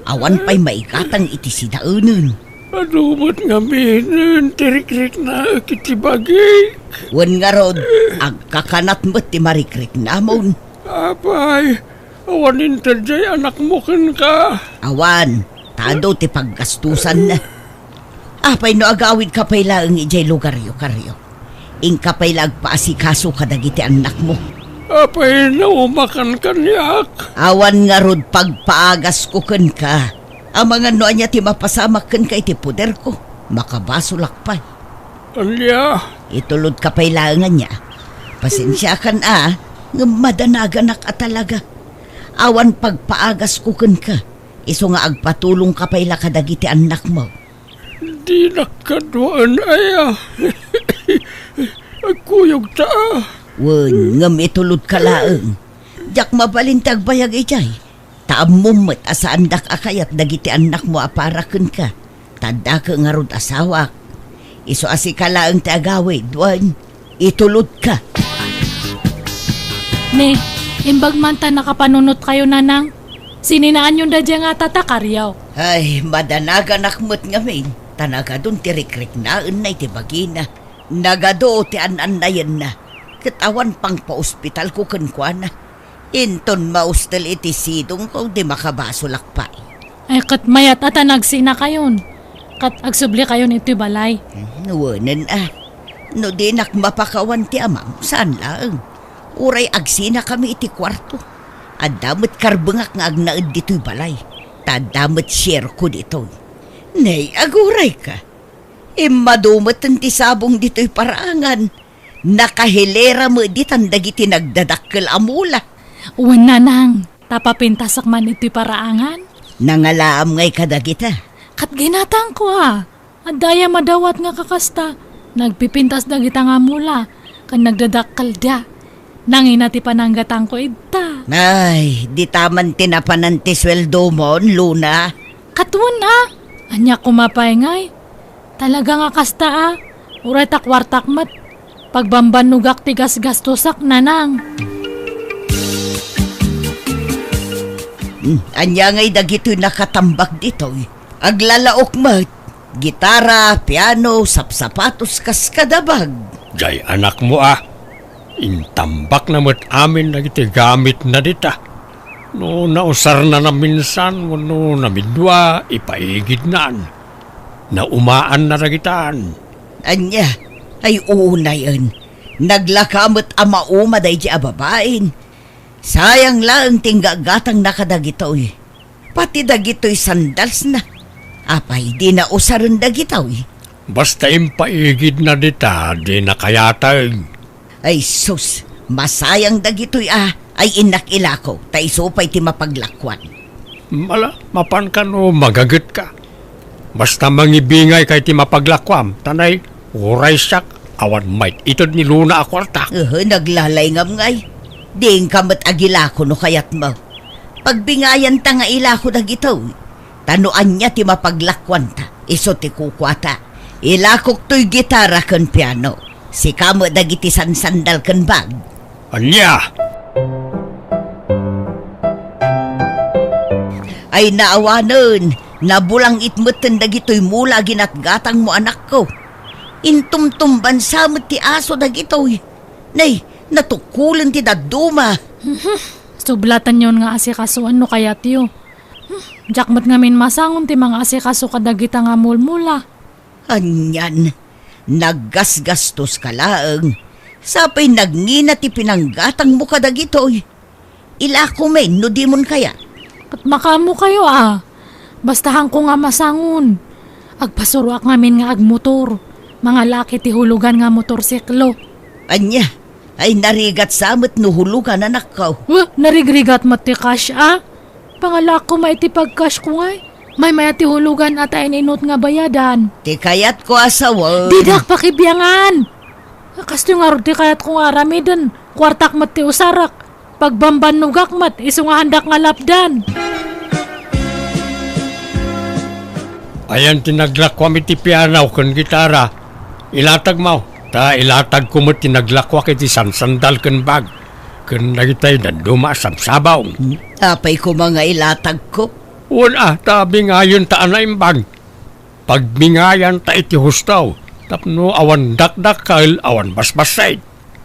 Awan pay maigatang iti sidaenen. Adu met ngaminen ti rikriknaek iti bagik. Wen ngarud, agkakanat met ti marikriknamon. Apay, awan inted diay anakmo kenka? Awan, ta adu ti paggastusanna. Apay no agawidka pay laeng idiay lugaryo, Kario? Inka pay la agpaasikaso kadagiti annakmo. Apay no umakan kaniak? Awan ngarud pagpaagasko kenka. Amangan no ania ti mapasamak kenka iti poderko, makabasolak pay. Ania? Itulodka pay laeng ania. Pasensiakan a, ngem madanaganak a talaga. Awan pagpaagasko kenka, isu nga agpatulongka pay la kadagiti annakmo. Dinak kaduaen aya. Agkuyogta a. Wen, ngem itulodka laeng. Diak mabalin ti agbayag idiay. Ta ammom met a saandak a kayat dagiti annakmo a para kenka. Ta addaka ngarud asawak. Isu a sika laeng ti agawid, wen, itulodka. Ne, imbag man ta nakapanunotkayo, Nanang. Sininaanyon daydiay nga tata, Kario? Ay, madanaganak met ngamin, ta nagadun ti rikriknaenna iti bagina. Nagadu ti an-annayenna, ket awan pangpaospitalko kenkuana. Inton maustel iti sidongko, di makabasolak pay. Ay, ket mayat a ta nagsinakayon, ket agsublikayon iti balay. Hmm, wenen a. No dinak mapakawan ti amam, saan laeng. Uray agsinakami iti kuarto. Adda met karbengak nga agnaed ditoy balay. Ta adda met shareko ditoy. Nay, agurayka. Immadu met ti sabong ditoy paraangan. Nakahilera met ditan dagiti nagdadakkel a mula. Wen, Nanang, ta papintasak man itoy paraangan. Nangalaam ngay kadagita? Ket ginatangko a. Adda aya madawat nga kakasta, nagpipintas dagita nga mula, ken nagdadakkelda. Nangina ti pananggatangko ita. Ay, dita man ti napanan ti sueldomon, Luna. Ket wen a, ania koma pay ngay? Talaga nga kasta a, uray ta kuartak met. Pagbambannogak ti gasgastosak, Nanang. Hmm, ania ngay dagitoy nakatambak ditoy? Aglalaok met. Gitara, piano, sapsapatos kas kadabag. Jay anakmo a, intambakna met amin dagiti gamitna dita. No nausarna naminsan wenno namidua, ipaigidnan. Naumaanna dagitan. Ania? Ay unayen. Naglaka met a mauma daydi a babain. Sayang laeng ti inggatgatangna kadagitoy. Pati dagitoy sandalsna. Apay, dina usaren dagitoy? Basta impaigidna dita, dina kayateng. Ay sus, masayang dagitoy a, ay innak ilako, ta isu pay ti mapaglakuan. Mala, mapanka no magagetka. Basta mangibingayka iti mapaglakuam, ta nay, uray siak, awan maited ni Luna a kuarta. Ehe, naglalayngam ngay. Diinka met agilako no kayatmo. Pagbingayanta nga ilako dagitoy. Ta no ania ti mapaglakuanta, isu ti kukuata. Ilakok toy gitara ken piano. Sika met dagiti sansandal ken bag. Ania? Ay naawanen, nabulangit metten dagitoy mula a ginatgatangmo, anakko. Intumtumbansa met ti aso dagitoy. Nay, natukkolen ti dadduma. Mhm. Sublatanyon nga asikasoen no kayatyo. Hmm, diak met ngamin masangon ti mangaasikaso kadagita nga mulmula. Anian, naggasgastoska laeng. Sapay nagngina ti pinanggatangmo kadagitoy. Ilakomin no dimon kayat. Ket makaammokayo a. Basta haanko nga masangon. Agpasuroak ngamin nga agmotor. Mangalaak iti hulugan nga motorsiklo. Ania? Ay, narigat sa met no hulugan, anakko. Weh, narigrigat met ti cash a. Pangalaak koma iti pag-cash ko ngay. Maymayat ti hulugan a ta in-inut nga bayadan. Ti kayatko a sawen. Didak pakibiangan. Kastoy ngarud ti kayatko nga aramiden. Kuartak met ti usarak. Pagbambannogak met, isu nga haandak nga lapdan. Ayan ti naglakuam iti piano ken gitara. Ilatagmo, ta ilatagko met ti naglakuak iti sansandal ken bag, ken dagitay dadduma a sabsabong. Hmm? Apay koma nga ilatagko? Wen a, ta bingayenta a naimbag. Pagbingayanta iti husto, tapno awan dakdakkel, awan basbassit.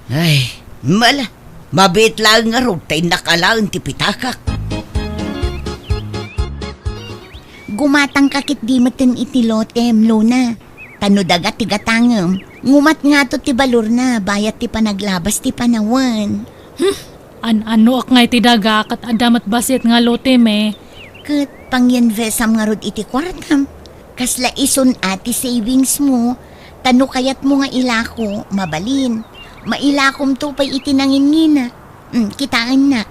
Ay, mala, mabiit laeng ngarud ta innak alaen ti pitakak. Gumatangka ketdi metten iti lotem, Luna. Ta no daga ti gatangem, ngumat ngato ti balorna, bayat ti panaglabas ti panawen. Hmm, an-anoak ngay ti daga ket adda met bassit nga lotem e. Ket panginvestam ngarud iti kuartam. Kasla isun a ti savings mo, ta no kayatmo nga ilako, mabalin. Mailakomto pay iti nanginngina. Mm, kitaennak.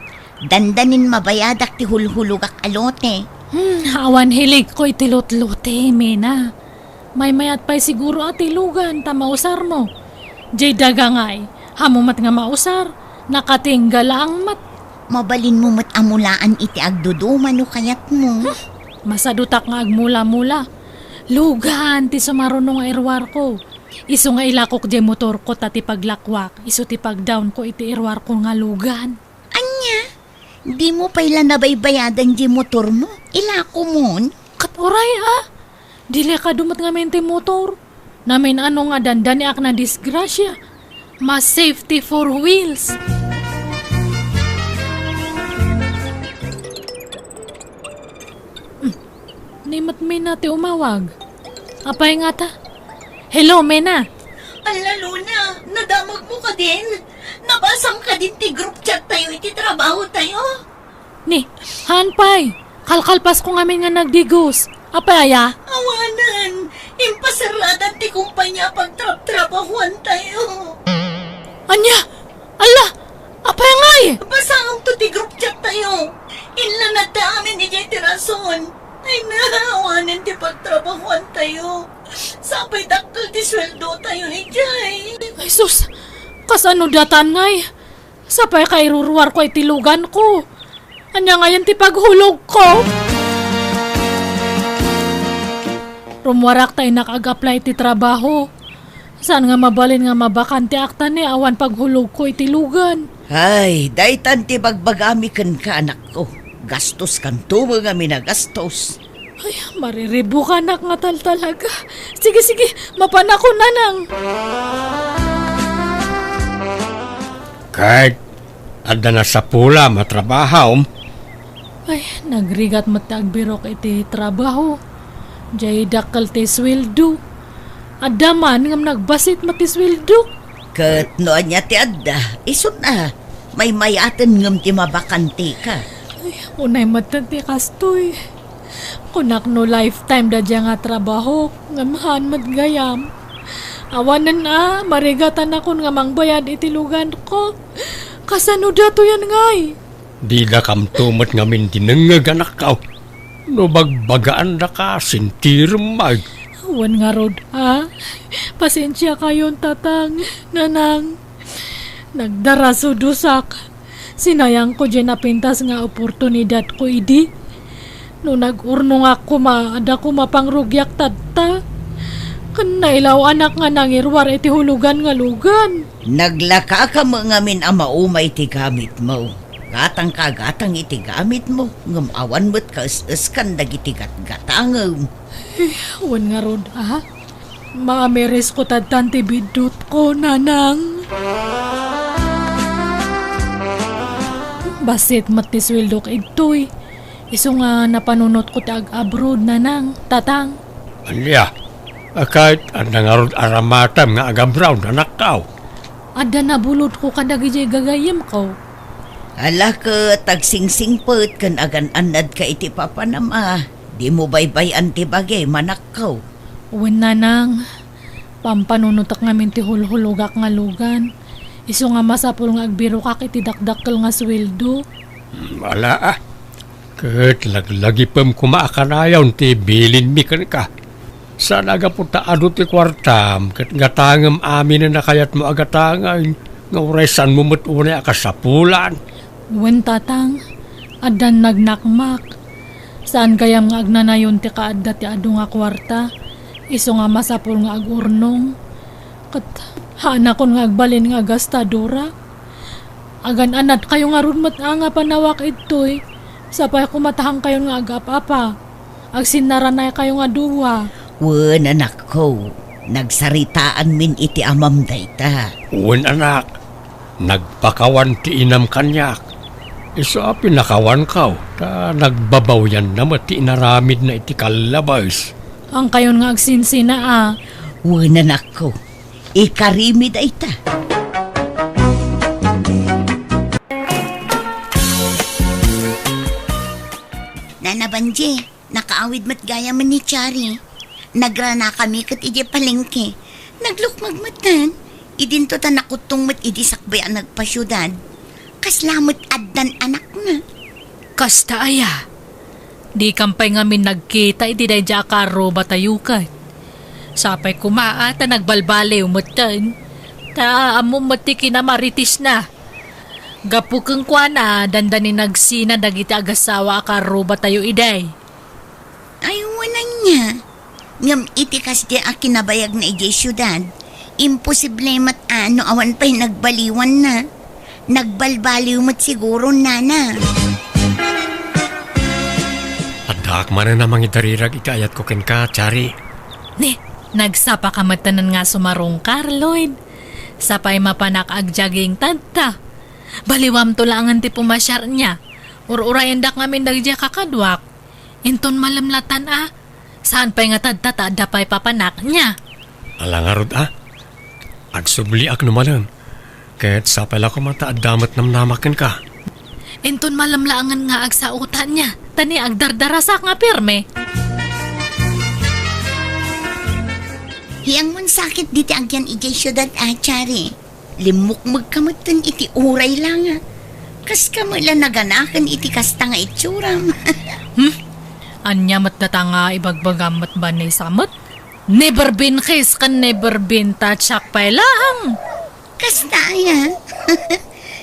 Dandanin mabayadak ti hulhulogak a lote. Hmm, awan hiligko iti lotlote, Mena. Maymayat pay siguro a ti lugan ta mausarmo. Jay daga ngay, haanmo met nga mausar, nakatingga laeng met. Mabalinmo met a mulaan iti agduduma no kayatmo. Hmm, masadutak nga agmula-mula. Lugan ti sumaruno nga iruarko. Isu nga ilakok jay motorko ta ti paglakuak, isu ti pagdawnko iti iruarko nga lugan. Ania? Dimo pay la nabaybayadan jay motormo? Ilakomon? Ket uray a, delikado met ngamin ti motor. Namin-ano nga dandaniak nadisgrasia. Mas safety four wheels. Hmm. Ni met Mena ti umawag. Apay ngata? Hello, Mena. Ala, Luna, nadamagmo kadin? Nabasam kadin ti group chat tayo iti trabaho tayo? Ni, haan pay. Kalkalpasko ngamin nga nagdigos. Apay aya? Awanen, impasaradan ti kumpanya a pagtrabtrabahuan tayo. Ania? Ala, apay ngay? Basaem to ti group chat tayo. Inlanad ta amin idiay ti rason. Ay, naawanen ti pagtrabahuan tayo. Sapay dakkel ti sweldo tayo idiay. Ay, sus! Kasano datan ngay? Sapay kairuruarko iti luganko. Ania ngayen ti paghulogko? Rummuarak ta innak ag-apply iti trabaho. Saan nga mabalin nga mabakanteak ta ni awan paghulogko iti lugan? Ay, daytan ti bagbagami kenka, anakko. Gastos kanto nga minagastos. Ay, mariribukanak nga taltalaga. Sige, sige, mapanakon, nanang. Ket adda nasapulam a trabahom? Ay, nagrigat met ti agbirok iti trabaho. Jay dakkel ti sweldo. Adda man ngem nagbassit met ti sweldo. Ket no ania ti adda, isun a, maymayaten ngem ti mabakanteka. Ay, unay met ti kastoy. Kunak no lifetime da dia nga trabaho, ngem haan met gayam. Awanen a, marigatanakon nga mangbayad iti luganko. Kasano datoyen ngay? Didakamto met ngamin dinengngeg, anakko. No bagbagaandaka, sintirem met. Wen ngarud a. Pasensiakayon, tatang, nanang. Nagdarasudosak. Sinayangko diay napintas nga oportunidadko idi. No nag-urnongak koma, adda koma pangrugiak tatta. Ken nailaw-anak nga nangiruar iti hulugan nga lugan. Naglakaka met ngamin a maumay ti gamitmo. Gatangka a gatang iti gamitmo, ngem awan met kaes-eskan dagiti gatgatangem. Wen ngarud a? Maamirisko tattan ti biddutko, nanang. Bassit met ti sueldok idtoy. Isu nga napanunotko ti ag-abroad, nanang, tatang. Ania? A, ket adda ngarud aramatem nga ag-abroad, anakko? Adda nabulodko kadagiti gagayyemko. Ala ket agsingsingpet ken agan-annadka iti papanam a. Dimo baybay-an ti bagim, anakko. Wen, nanang, pampanunotek ngamin ti hulhulogak nga lugan. Isu nga masapul nga agbirokak iti dakdakkel nga sueldo. Hmm, ala, a. Ket laglagipem koma a kanayon ti bilinmi kenka. Saan a gapu ta adu ti kuartam ket gatangem aminen a kayatmo a gatangen nga uray saanmo met unay a kasapulan. Wen, tatang, addan nagnakmak. Saan gayam nga agnanayon ti kaadda ti adu nga kuarta, isu nga masapul nga agurnong. Ket haanakon nga agbalin nga gastadora. Agan-anadkayo ngarud met a nga panawak idtoy, sapay koma ta haankayon nga agap-apa. Agsinnaranaykayo nga dua. Wen, anakko, nagsaritaanmin iti amam dayta. Wen, anak, nagpakawan ti inam kaniak. Isu a pinakawanko, ta nagbabawianna met ti inaramidna iti kallabes. Haankayon nga agsinsina a. Wen, anakko, ikarimi dayta. Nana Banji, nakaawid met gayamen ni Chari. Nagranakami ket idiay palengke. Naglukmeg metten. Idinto ta nakuttong met idi sakbay a nagpasiudad. Kasla met addan anakna. Kasta aya? Dikam pay ngamin nagkita idi daydiay a karrubatayo ket. Sapay koma a ta nagbalbaliw metten. Ta ammom met ti kinamaritisna. Gapu kenkuana, dandani nagsina dagiti agassawa a karrubatayo idi. Ay, wen ania. Ngem iti kasdi a kinabayagna idiay siudad, imposible met a no awan pay nagbaliwanna. Nagbalbaliw met siguro, nana. Addaak manen a mangidarirag iti ayatko kenka, Chari. Ni, nagsapaka metten nga sumarungkar, Lloyd. Sapay mapanak agjogging tatta. Baliwamto laengen ti pumasiar nia. Ur-urayendak ngamin dagiti kakaduak. Inton malem latan a, saan pay nga tadta ta adda pay papanak nia. Ala ngarud a, agsubliak no malem. Ket sapay la koma ta adda met namnamak kenka. Inton malem laengen nga agsaotan nia, ta ni agdardarasak nga pirme. Hiangmon sakit diti agyan idiay siudad a, Chari. Limmukmegka metten iti uray la nga. Kaska met la naganaken iti kasta nga itsuram. Hmm? Ania met data nga ibagbagam met, Vanessa met? Never been kiss ken never been touch pay laeng. Kasta aya.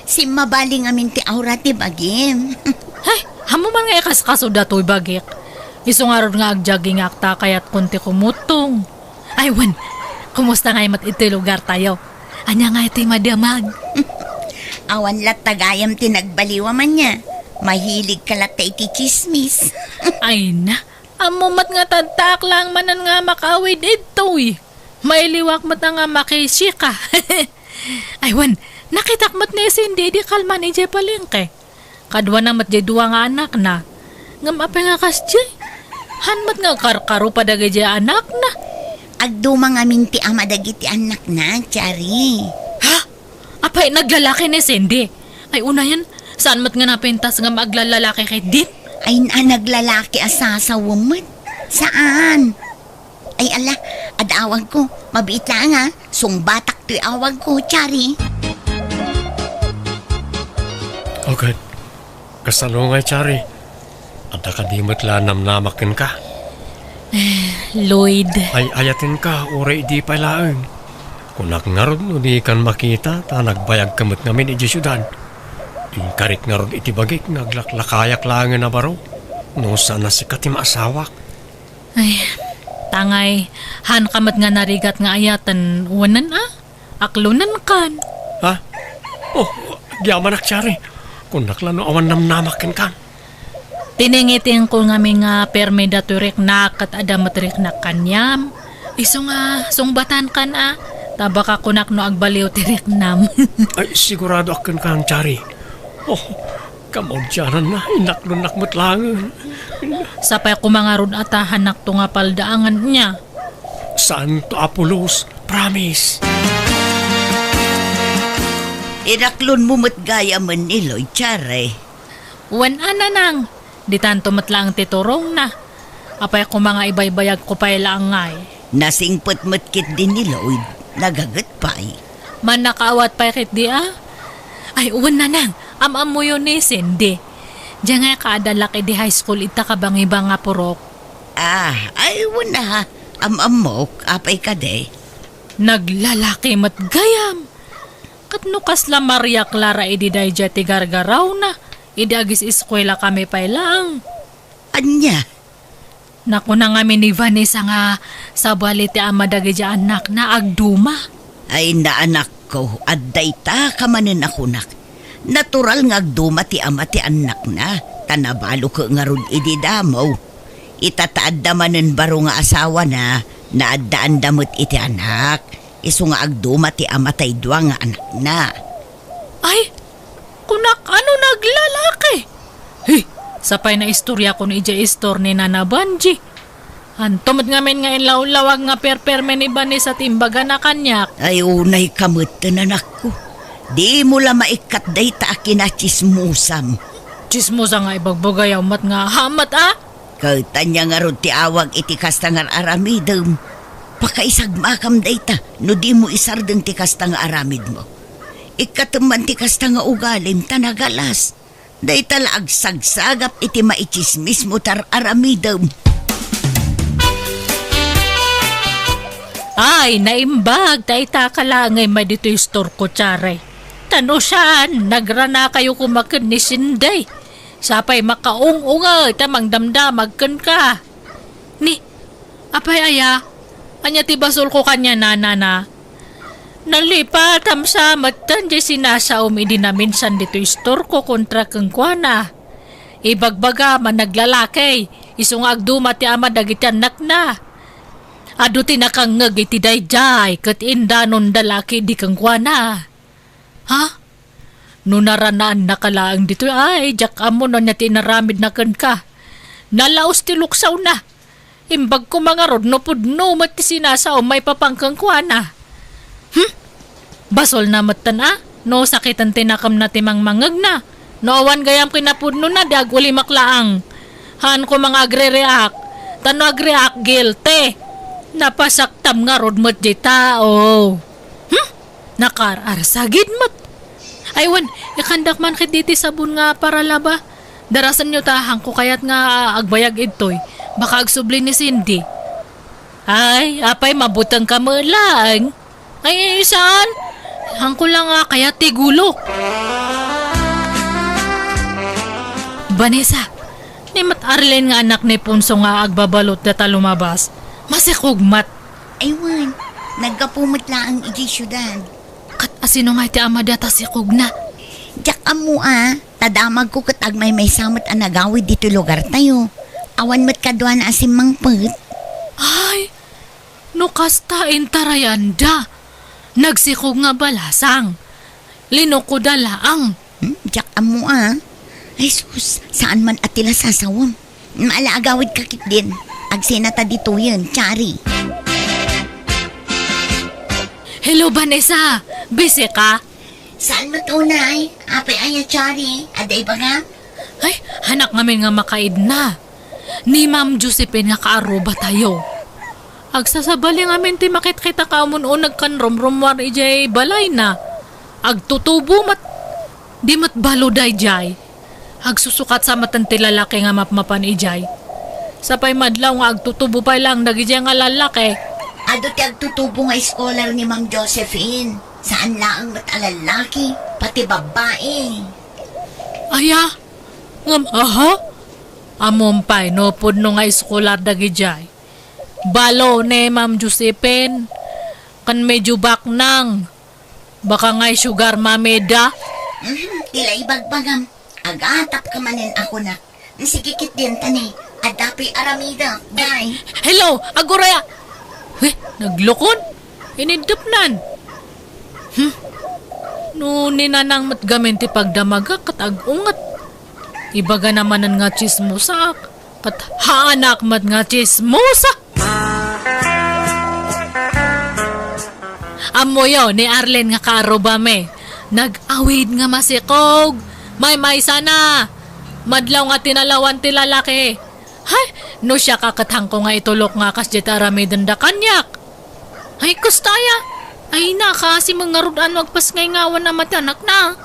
Simmabali ngamin ti aura ti bagim. Hay, ammom man nga ikaskaso datoy bagik. Isu ngarud nga agjoggingak ta kayatkon ti kumuttong. Ay, wen, kumusta ngay met iti lugartayo? Ania ngay ti madamag? Awan latta gayam ti nagbaliwam ania. Mahiligka latta iti tsismis. Ay na, ammom met nga tadtaak laeng manen nga makaawid idtoy. Mailiwak met nga makisika. Ay, wen, nakitak met ni Cindy idi kalman idiay palengke. Kaduana met diay dua nga anakna. Ngem apay nga kasdiay? Haan met nga agkarkaro pa dagiti anakna. Agduma ngamin ti ama dagiti annakna, Chari. Ha? Apay, naglalaki ni Cindy? Ay, unayen, saan met nga napintas ngem aglallalaki ketdin? Ay, na, naglalaki a sasawem met. Saan? Ay, ala, ad-awagko. Mabiit laeng, a. Sungbatak toy awagko, Chari. Okay. Kasano ngay, Chari? Adda kadi met la namnamak kenka? Eh, Lloyd. Ay, ayatenka, uray idi pay laeng. Kunak ngarud no dikan makita, ta nagbayagka met ngamin idiay siudad. Inkarik ngarud iti bagik nga aglaklakayak laengen a baro. No saan a sika ti maasawak. Ay, tangay, haanka met nga narigat nga ayaten, wenen a? Aklonenkan. Ha? Oh, agyamanak, Chari. Kunak la no awan namnamak kenkan. Tiningitingko ngamin nga permi datoy riknak ket adda met riknak kaniam. Isu nga sungbatankan a, ta baka kunak no agbaliw ti riknam. Ay, siguradoak kenkan, Chari. Oh, Kamaudiananna, inaklonnak met laengen. Sapay koma ngarud a tahannakto nga paldaangan nia. Saanto, Apo Luz, promise. Inaklonmo met gayamen ni Lloyd, Chare. Wen a, Nanang, ditanto met laeng ti turongna. Apay koma nga ibaybayagko pay laeng ngay? Nasingpet met ketdi ni Lloyd, nagaget pay. Mannakaawat pay ketdi a? Ay, wen, Nanang, am-ammoyo ni Cindy. Diay ngay kaadalak idi high school ita kabangibang nga purok. Ah, ay, wen a, am-ammok, apay kadi? Naglalaki met gayam. Ket no kasla Maria Clara idi daydiay ti gargarawna, idi agis-eskuela kami pay laeng. Ania? Nakuna ngamin ni Vanessa nga sabali ti ama dagidiay annakna agduma. Ay, anakko, adda ita ka manen a kunak. Natural nga agduma ti ama ti annakna, ta nabalo ket ngarud idi damo. Ita ta adda manen baro nga asawana, naaddaanda met iti anak. Isu nga agduma ti ama tay dua nga anakna. Ay, kunak, ano, naglalaki? He, sapay naistoriakon idiay istor ni Nana Banji. Anto met ngamin nga inlawlawag nga perperme ni Vanessa ti imbagana kaniak? Ay, unayka met, anakko. Dimo la maikkat dayta a kinatsismosam. Tsismosa nga ibagbagayaw met nga hamat a? Ket ania ngarud ti awag iti kasta nga ar-aramidem? Pakaisagmakam dayta no dimo isardeng ti kasta nga aramidmo. Ikkatem man ti kasta nga ugalim ta nagalas. Dayta la agsagsagap iti maitsismismo ti ar-aramidem. Ay, naimbag ta ita ka laeng ngay ditoy istorko, Chare. Ta no saan, nagranakayo koma ken ni Cindy. Sapay makaung-ungay ta mangdamdamag kenka. Ni, apay aya? Ania ti basolko kaniana, Nana? Nalipatam sa metten diay sinasaom idi naminsan ditoy istorko kontra kenkuana. Ibagbagam a naglalaki, isu nga agduma ti ama dagiti annakna. Adu ti nakangngeg iti daydiay ket indanonda la ketdi kenkuana. Ha? No naranaannaka laeng ditoy, ay, diak ammo no ania ti inaramidna kenka. Nalaos ti luksawna. Imbag koma ngarud no pudno met ti sinasaom maipapan kenkuana. Hmm? Basolna metten a, no sakiten ti nakemna ti mangmangngegna. No awan gayam kinapudnona, di agulimak laeng. Haan koma nga agre-react. Ta no agreact, guilty. Napasaktam ngarud met diay tao. Hmm? Nakaar-arsagid met. Ay wen, ikandak man ketdi ti sabon nga paralaba. Darasenyo ta, haanko kayat nga agbayag idtoy. Baka agsubli ni Cindy. Ay, apay, mabutengka met laeng. Ay, saan? Haanko la nga kayat ti gulo. Vanessa, ni met Arlene nga anak ni Ponso nga agbabalot data lumabas. Masikog met. Ay wen, naggapu met laeng idiay siudad. Ket asino ngay ti amada ta sikogna? Diak ammo a, ta damagko ket agmaymaysa met a nagawid ditoy lugartayo. Awan met kaduana a simmangpet. Ay, no kasta, intarayanda. Nagsikog nga balasang. Linukoda laeng. Hmm, diak ammo a. Ay sus, saan man a ti la sasawem. Maala, agawidka ketdin. Agsenata ditoyen, Chari. Hello, Vanessa. Busy ka? Saan met unay? Apay aya, Chari? Adda ibagam? Ay, haanak ngamin nga makaidna. Ni Ma'am Josephine nga kaarrubatayo. Agsasabali ngamin ti makitkitak a umun-uneg ken rumrummuar idiay balayna. Agtutubo met. Di met balo daydiay. Agsusukat sa metten ti lalaki nga mapmapan idiay. Sapay madlaw nga agtutubo pay laeng dagidiay nga lalaki. Adu ti agtutubo nga scholar ni Ma'am Josephine. Saan laeng met a lalaki, pati babbai. Aya? Ngem, aha? Ammom pay no pudno nga scholar dagidiay. Balo ni Ma'am Josephine, ken medyo baknang. Baka ngay sugar mommy da? Mhm, ti la ibagbagam. Agatapka manen a kunak. Sige ketdin, tani. Adda pay aramidek. Bye. Hello, aguray a. Eh, naglukon? Iniddepnan. Hmm. No ni Nanang met gamin ti pagdamagak ket ag-unget. Ibagana manen nga tsismosaak, ket haanak met nga tsismosa. Ammoyo ni Arlene nga kaarrubami, nag-awid nga masikog, maymaysana. Madlaw nga tinalawan ti lalaki. Hay, no siak a ket haanko nga itulok nga kasdiay ti aramidenda kaniak. Ay, kasta aya. Ay, na, kaasi met ngarud a no agpasngay nga awan a mati anakna.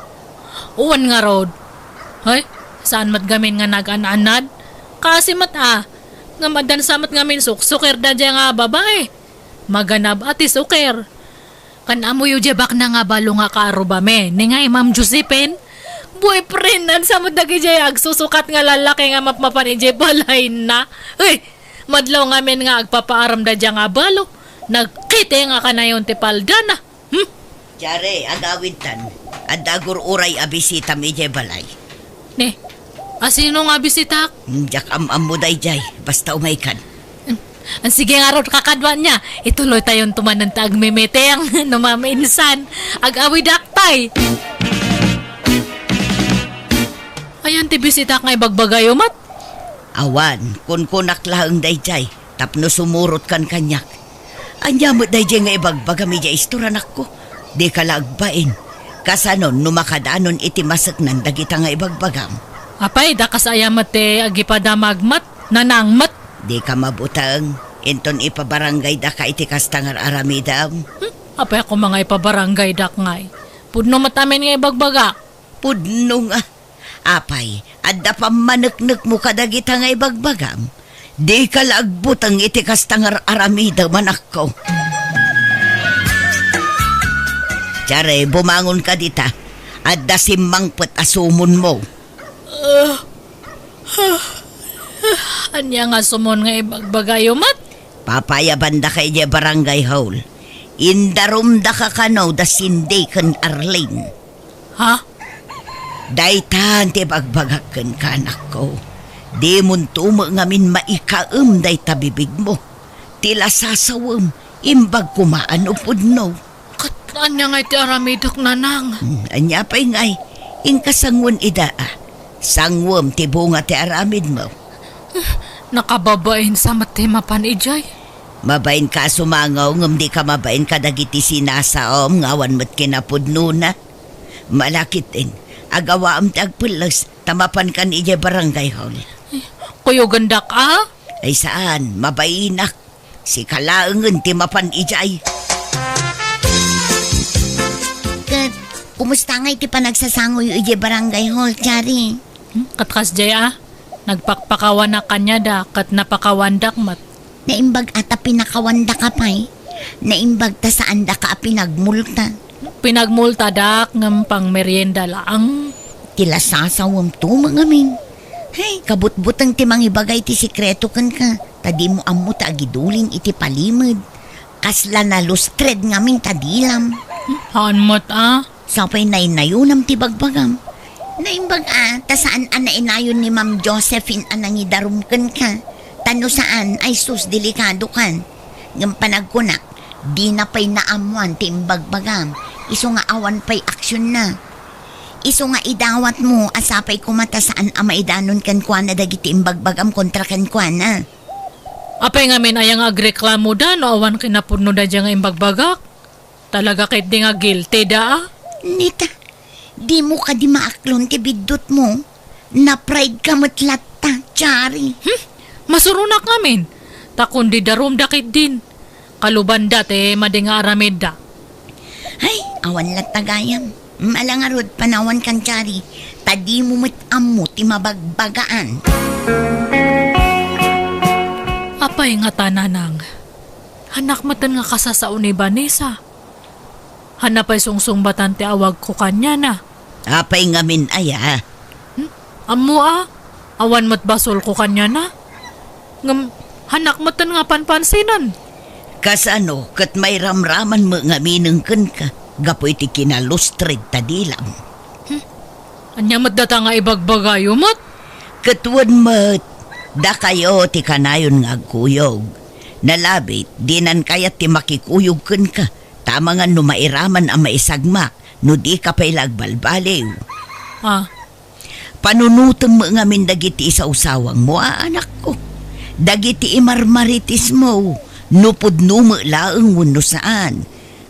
Wen ngarud. Hay, saan met gamin nga nagan-anad? Kaasi met a. Ngem addan sa met ngamin suksuker daydiay nga babai. Maganab a ti suker. Kan ammoyo diay bakna nga balo nga kaarrubami, ni ngay Ma'am Josephine? Boyfriend-na sa met dagidiay agsusukat nga lalaki nga mapmapan idiay balayna. Uy, madlaw ngamin nga agpapaaram daydiay nga balo. Nagkiti nga kanayon ti paldana. Hmm? Jare, agawidtan. Adda agur-uray a bisitam idiay balay. Ne, asino nga bisitak? Hmm, diak am-ammo daydiay. Basta umaykan. Hmm, sige ngarud, kakaduan nia. Ituloytayon to manen ti agmimiting no maminsan. Ag-awidak tay. Ayan ti bisitak nga ibagbagayo met? Awan, kunkunak laeng daydiay tapno sumurotkan kaniak. Ania met daydiay nga ibagbagam idiay istor, anakko? Dika la agbain. Kasanon no makadanon iti maseknan dagita nga ibagbagam? Apay, daka sa aya met ti agipadamag met, nanang met. Dika mabuteng, inton ipabarangaydaka iti kasta nga ar-aramidem. Hmm? Apay a koma nga ipabarangaydak ngay? Pudno met amin nga ibagbagak. Pudno nga. Apay, adda pammaneknekmo kadagita nga ibagbagam? Dika la agbuteng iti kasta nga ar-aramidem, anakko. Jare, bumangonka dita. Adda simmangpet a sumonmo. Ah, ah, ah, ania nga sumon nga ibagbagayo met? Papayabandaka idiay barangay hall. Indarumdaka kano da Cindy ken Arlene. Ha? Daytan ti ibagbagak kenka, anakko. Dimonto met ngamin maikaem dayta bibigmo. Ti lasasawem, imbag koma a no pudno. Ket ania ngay ti aramidek, nanang? Hmm, ania pay ngay? Inka sangoen ida a. Sangoem ti bunga ti aramidmo. Nakababain sa met ti mapan idiay. Mabainka a sumango, ngem dika mabain kadagiti sinasaom nga awan met kinapudnona. Malakiten, agawaam ti agpelles, ta mapankan idiay barangay hall. Kuyogendak a? Ay saan, mabainak. Sika laengen ti mapan idiay. Ket, kumusta ngay ti panagsasangoyo idiay barangay hall, Jare? Hmm, ket kasdiay a, nagpakpakawanak kaniada, ket napakawandak met. Naimbag a ta pinakawandaka pay. Naimbag ta saandaka a pinagmulta. Pinagmultadak ngem pangmerienda laeng. Ti lasasawemto met ngamin. Hay, kabutbuteng ti mangibagay ti sekreto kenka, ta dimo ammo ta agidulin iti palimed. Kasla nalustred ngamin ta dilam. Haan met a. Sapay naynayonam ti bagbagam. Naimbag a, ta saan a nainayon ni Ma'am Josephine a nangidarum kenka. Ta no saan, ay sus, delikadokan. Ngem panagkunak, dina pay naammoan ti imbagbagam. Isu nga awan pay aksionna. Isu nga idawatmo a sapay koma ta saan a maidanon kenkuana dagiti imbagbagam kontra kenkuana. Apay ngamin aya nga agreklamoda no awan kinapudnoda daydiay nga imbagbagak? Talaga ketdi nga guilty da a? Nita, dimo kadi maaklon ti biddutmo? Naprideka met latta, Jare. Hmm? Masuronak ngamin. Ta kundi darumda ketdin. Kalubanda ti madi nga aramidda. Ay, awan latta gayam. Mala ngarud panawankan, Jare. Ta dimo met ammo ti mabagbagaan. Apay ngata, nanang? Hanak metten nga kasasao ni Vanessa. Hanna pay sungsungbatan ti awagko kaniana. Apay ngamin aya? Hmm? Ammo a, awan met basolko kaniana. Ngem, hanak metten nga panpansinen. Kasano ket mairamraman met ngaminen kenka gapu iti kinalustred ta dilam? Hmm? Ania met data nga ibagbagayo met? Ket wen met, dakayo ti kanayon nga agkuyog. Nalabit, dinan kayat ti makikuyog kenka, ta amangan no mairaman a maisagmak, no dika pay la agbalbaliw. Ah. Panunotem met ngamin dagiti isawsawangmo a anakko, dagiti imarmaritismo, no pudno met laeng wenno saan,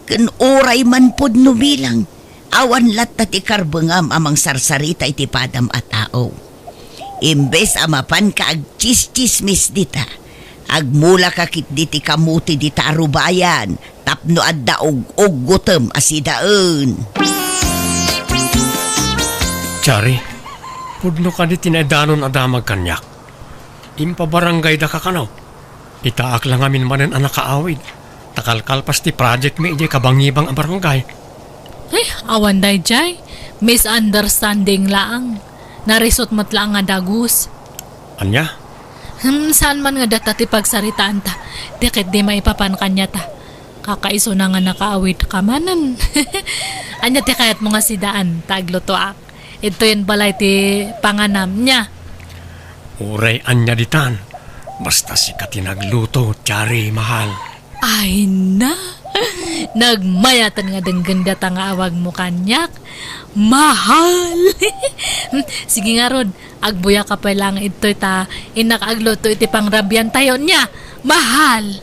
ken uray man pudno bilang, awan latta ti karbengam a mangsarsarita iti padam a tao. Imbes a mapanka agtsis-tsismis dita, agmulaka ketdi ti kamuti dita a rubayan tapno adda ug-uggutem a sidaen. Chari, pudno kadi ti naidanon a damag kaniak? Impabarangaydaka kano? Itaak la ngamin manen a nakaawid, ta kalkalpas ti project mi idiay kabangibang a barangay. Ay, awan daydiay. Misunderstanding laang. Narisot met laang nga dagus. Ania? Hmm, saan man nga data ti pagsaritaanta. Ti ketdi maipapan kaniata. Kakaisuna nga nakaawid ka manen. Ania ti kayatmo nga sidaan, ta aglutoak? Idtoyen balay ti panganam nia. Uray ania ditan, basta sika ti nagluto, Chari, mahal. Ay na, nagmayaten nga denggen data nga awagmo kaniak, mahal. Sige ngarud, agbuyaka pay laeng idtoy ta innak agluto iti pangrabiantayo nia, mahal.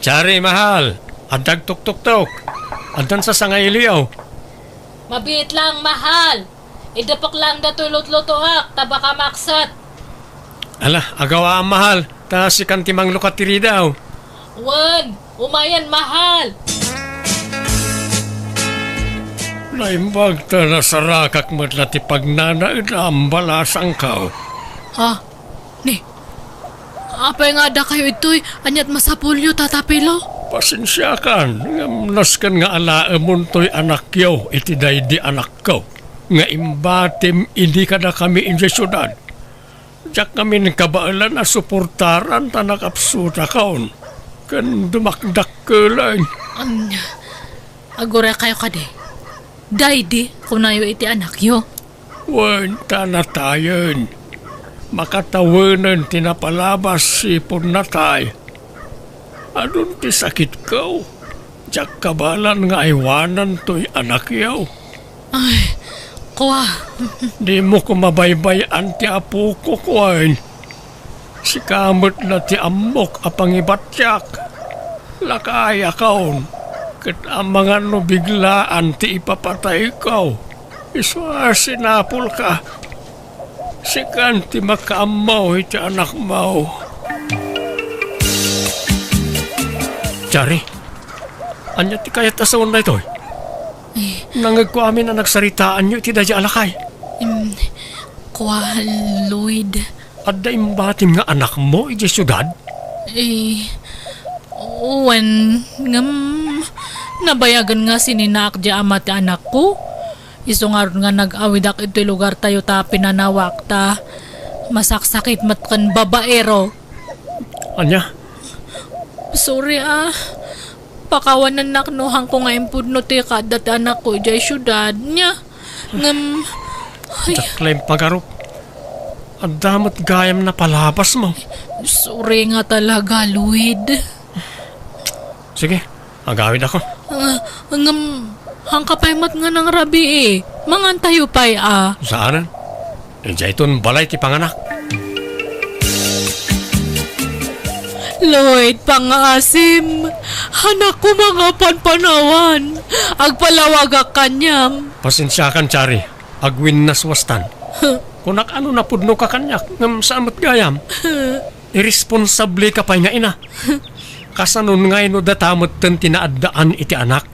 Chari, mahal, adda agtuktuktok. Addan sa sangailiyo. Mabiit lang, mahal. Idepek lang datoy lutlutoak, ta baka makset. Ala, agawaam, mahal, ta sikan ti manglukat ti ridaw. Wen, umayen, mahal. Naimbag ta nasarakak met la ti pagnanaedam, balasangko. Ha? Ni, apay nga addakayo idtoy? Aniat masapulyo, Tata Pilo? Pasensiakan, ngem nasken nga alaemontoy anakyo iti daydi anakko nga imbatim idi kadakami idiay siudad. Diak ngamin kabaelan a suportaran ta nakapsutakon ken dumakdakkelen. Ania, aguraykayo kadi? Daydi, kunayo iti anakyo. Wen, ta natayen. Makatawenen ti napalabas sipud natay. Adun ti sakitko. Diak kabaelan nga aywanantoy anakyo. Ay, kua. Dimo koma baybay-an ti apok, wen. Sika met la ti ammok a pangibatiak. Lakayakon, ket amangan no biglaan ti ipapatayko. Isu a sinapulka. Sikan ti makaammo iti anakmo. Chari, ania ti kayat a sawen daytoy? Eh. Nangegko amin a nagsaritaanyo iti daydi a lakay. Em, kua, Lloyd. Adda imbatim nga anakmo idiay siudad? Eh, wen, ngem nabayagen nga sininaak diay ama ti anakko. Isu ngarud nga nag-awidak iti lugartayo ta pinanawak ta masaksakit met ken babaero. Ania? Sorry, ah. Pakawanennak no haanko nga impudno ti kaadda ti anakko idiay siudad. Nia, ngem, ay. Diak la impagarup. Adda met gayam napalabasmo. Sorry nga talaga, Lloyd. Sige, agawidakon. Ah, ngem, haanka pay met nga nangrabii. Mangantayo pay, ah. Saanen? Idiayton balay ti panganak. Lloyd, pangngaasim. Haannak koma nga panpanawan. Agpalawagak kaniam. Pasensiakan, Chari. Agwinnaswastan. Huh. Kunak a no napudnoka kaniak, ngem saan met gayam. Huh. Iresponsableka pay nga ina. Kasanon ngay no data metten ti naaddaan iti anak?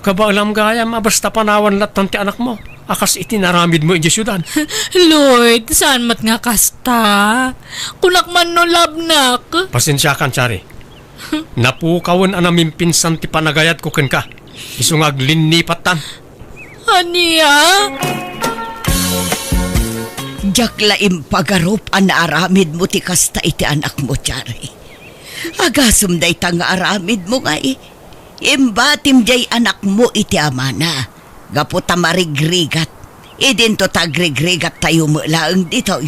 Kabaelam gayam a basta panawan lattan ti anakmo a kas iti naramidmo idiay siudad. Lloyd, saan met nga kasta? Kunak man no labnak. Pasensiakan, Chari. Napukawen a namimpinsan ti panagayatko kenka. Isu nga aglinnipat tan. Ania? Diak la impagarup a naaramidmo ti kasta iti anakmo, Chari. Agasem dayta nga aramidmo ngay. Imbatim diay anakmo iti amana, gapu ta marigrigat. Idinto ta agrigrigattayo met laeng ditoy.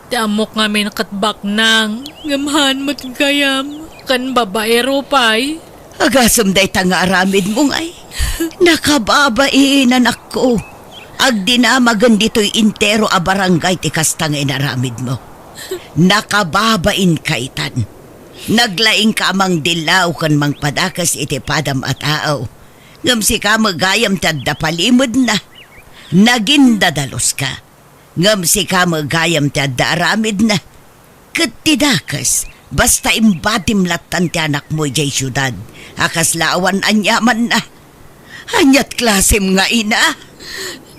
Ti ammok ngamin ket baknang, ngem haan met gayam, ken babaero pay. Agasem dayta nga aramidmo ngay. Nakababain, anakko. Agdinamagen ditoy entero a barangay ti kasta nga inaramidmo. Nakababain kaitan. Naglaingka a mangdillaw ken mangpadakes iti padam a tao. Ngem sika met gayam ti adda palimedna. Nagindadaluska. Ngem sika met gayam ti adda aramidna. Ket ti dakes, basta imbatim lattan ti anakmo idiay siudad a kasla awan aniamanna. Aniat klasem nga ina?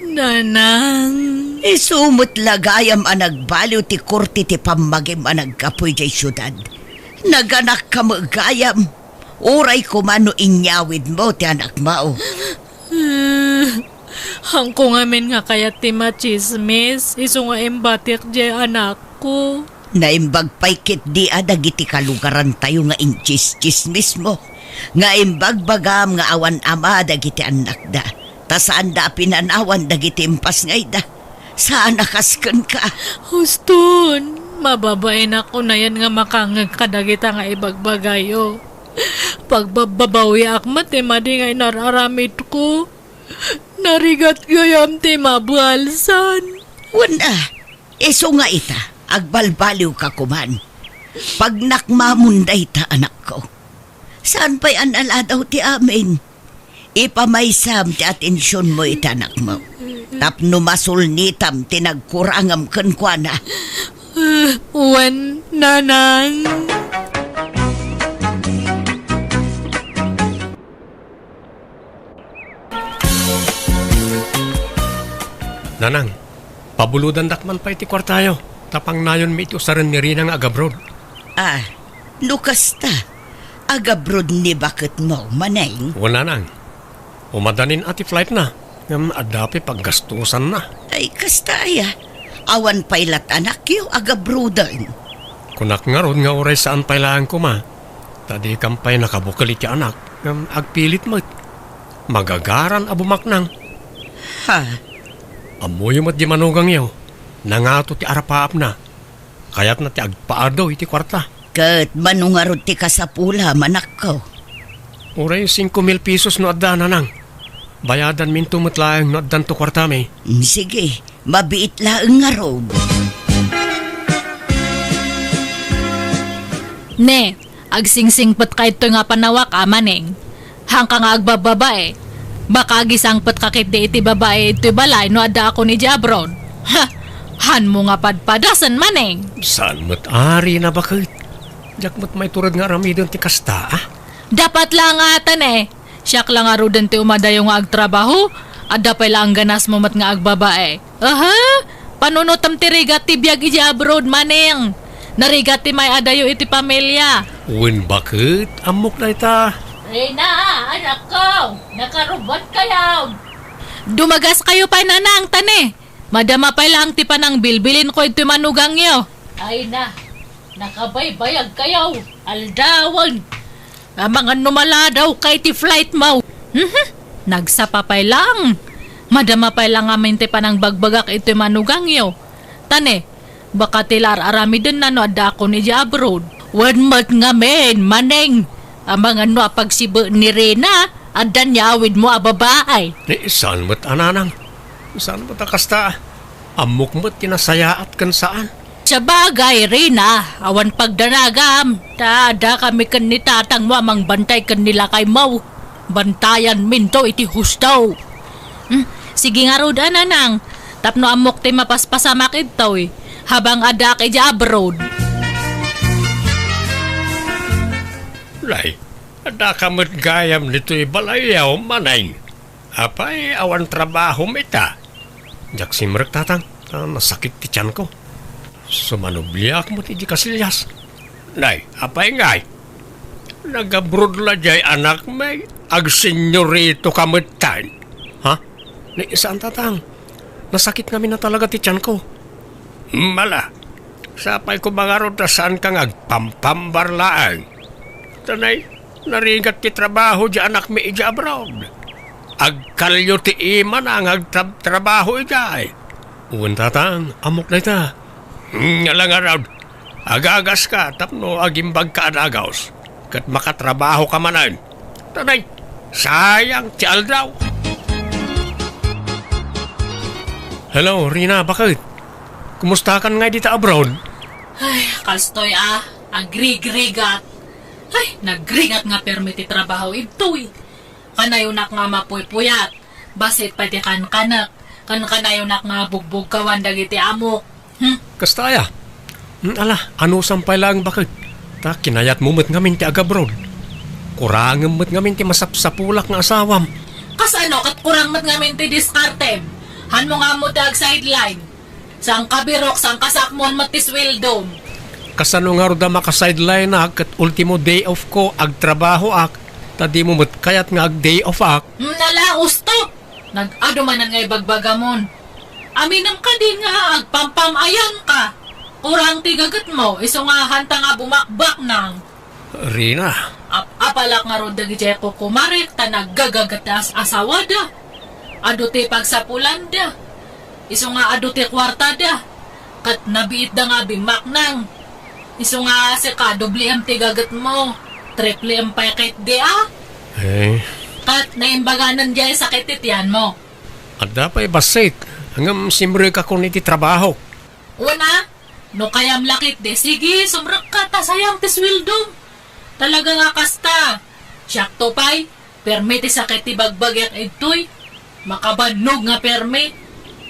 Nanang. Isu met la gayam a nagbaliw ti korte ti pammagim a naggapu idiay siudad. Naganakka met gayam. Uray koma no inyawidmo ti anakmo. Haanko ngamin nga kayat ti machismis, isu nga imbatik diay anakko. Naimbag pay ketdi a dagiti kalugarantayo nga inchis-chismismo. Nga imbagbagam nga awan ama dagiti annakda, ta saanda a pinanawan dagiti impasngayda. Saan a kas kenka. Huston, mababainak unayen nga makangngeg kadagita nga ibagbagayo. Pagbabbabawiak met ti madi nga inar-aramidko. Narigat gayam ti mabalsan. Wen a, isu nga ita, agbalbaliwka koman. Pagnakmamon dayta, anakko. Saan pay a naladaw ti amin? Ipamaysam ti atensionmo iti anakmo. Tapno masulnitam ti nagkurangam kenkuana. Wen, nanang. Nanang, pabulodandak man pay ti kuartayo, ta pangnayonmi iti usaren ni Rina nga agabroad. Ah, no kasta, agabroad ni baketmo, Maneng? Wen, Nanang. Umadanin a ti flightna, ngem adda pay paggastusanna. Ay, kasta aya. Awan pay lat anakyo agabroaden. Kunak ngarud nga uray saan pay laeng koma, ta dikam pay nakabukel iti anak, ngem agpilit met. Magagaran a bumaknang. Ha? Ammoyo met di manugangyo, nangato ti arapaapna. Kayatna ti agpaadu iti kuarta. Ket mano ngarud ti kasapula, manakko? Uray singko mil pesos no adda, Nanang. Bayadanminto met laeng no addanto kuartami. Mm, sige, mabiit laeng ngarud. Ne, agsingsingpetka itoy nga panawak a, Maneng. Haanka nga agbabbabae. Baka agisangpetka ketdi iti babae itoy balay no addaakon idiay abroad. Ha! Hanmo nga padpadasen, Maneng. Saan met ari na baket? Diak met maitured nga aramiden ti kasta, a? Dapat la nga atan, e. Siak la ngaruden ti umadayo nga agtrabaho, adda pay la angganasmo met nga agbabae. Aha! Panunotem ti rigat ti biag idiay abroad, Maneng. Narigat ti may-adayo iti pamilia. Wen baket, ammok dayta. Rina, anakko, nakarubotkayo. Dumagaskayo pay, Nanang, ta ne. Madama pay laeng ti panangbilbilinko iti manugangyo. Ay na, nakabaybayagkayo, aldawen. Amangan no maladawka iti flightmo. Mhm. Nagsapa pay laeng. Madama pay laeng amin ti panangbagbagak iti manugangyo. Ta ne, baka ti la ar-aramidenna no addaakon idiay abroad. Wen met ngamin, Maneng. Amangan no apagsibe ni Rina, adda ni awidmo a babae. Ni, saan met a, Nanang? Saan met a kasta? Ammok met ti nasayaat ken saan. Sabagay, Rina, awan pagdanagam. Ta adda kami ken ni tatangmo a mangbantay ken ni lakaymo. Bantayanminto iti husto. Hmm, sige ngarud a, Nanang, tapno ammok ti mapaspasamak idtoy, habang addaak idiay abroad. Nay, addaka met gayam ditoy balayyo, Maneng. Apay, awan trabahom ita? Diak simrek, Tatang, ta nasakit ti tianko. Sumanubliak met iti kasilias. Nay, apay ngay? Nagabroad la diay anakmi, agsenyorito ka metten. Ha? Ni, saan, Tatang. Nasakit ngamin a talaga ti tianko. Mala, sapay koma ngarud ta saanka nga agpampambar laeng. Ta nay, narigat ti trabaho diay anakmi idiay abroad. Agkalyo ti imana nga agtrab-, trabaho idiay. Wen, Tatang, ammok dayta. Hmm, ala ngarud, agagaska tapno agimbagka a dagus, ket makatrabahoka manen. Ta nay, Sayang ti aldaw. Hello, Rina, baket? Kumustakan ngay dita abroad? Ay, kastoy a, agrigrigat. Ay, nagrigat nga permi ti trabaho idtoy. Kanayonak nga mapuypuyat. Bassit pay ti kankanek. Ken kanayonak nga bugbugkawan dagiti amok. Hmm? Kasta aya? Hmm, ala, anusam pay laeng baket. Ta kinayatmo met ngamin ti agabroad. Kurangem met ngamin ti masapsapulak nga asawam. Kasano ket kurang met ngamin ti diskartem? Hanmo nga ammo ti ag-sideline. Sangkabirok, sangkasakmon met ti sweldom. Kasano ngarud a maka-sideline-ak ket ultimo day off ko, agtrabahoak, ta dimo met kayat nga ag-day off-ak? Hmm, ala, husto! Nag-adu manen nga ibagbagamon. Aminem kadi nga agpampam-ayanka. Kurang ti gagetmo, isu nga hanta nga bumakbaknang. Rina. Ap-apalak ngarud dagidiay kukumarek ta naggagaget ti as-asawada. Adu ti pagsapulanda. Isu nga adu ti kuartada. Ket nabiitda nga bimmaknang. Isu nga sika, dobliem ti gagetmo. Tripliem pay ketdi a. Eh. Ket naimbaganen diay sakit ti tianmo. Adda pay bassit, ngem simrekakon iti trabahok. Wen a, no kayam la ketdi, sige, sumrekka ta sayang ti sweldom. Talaga nga kasta. Siakto pay, permi ti sakit ti bagbagiak idtoy. Makabannog nga permi.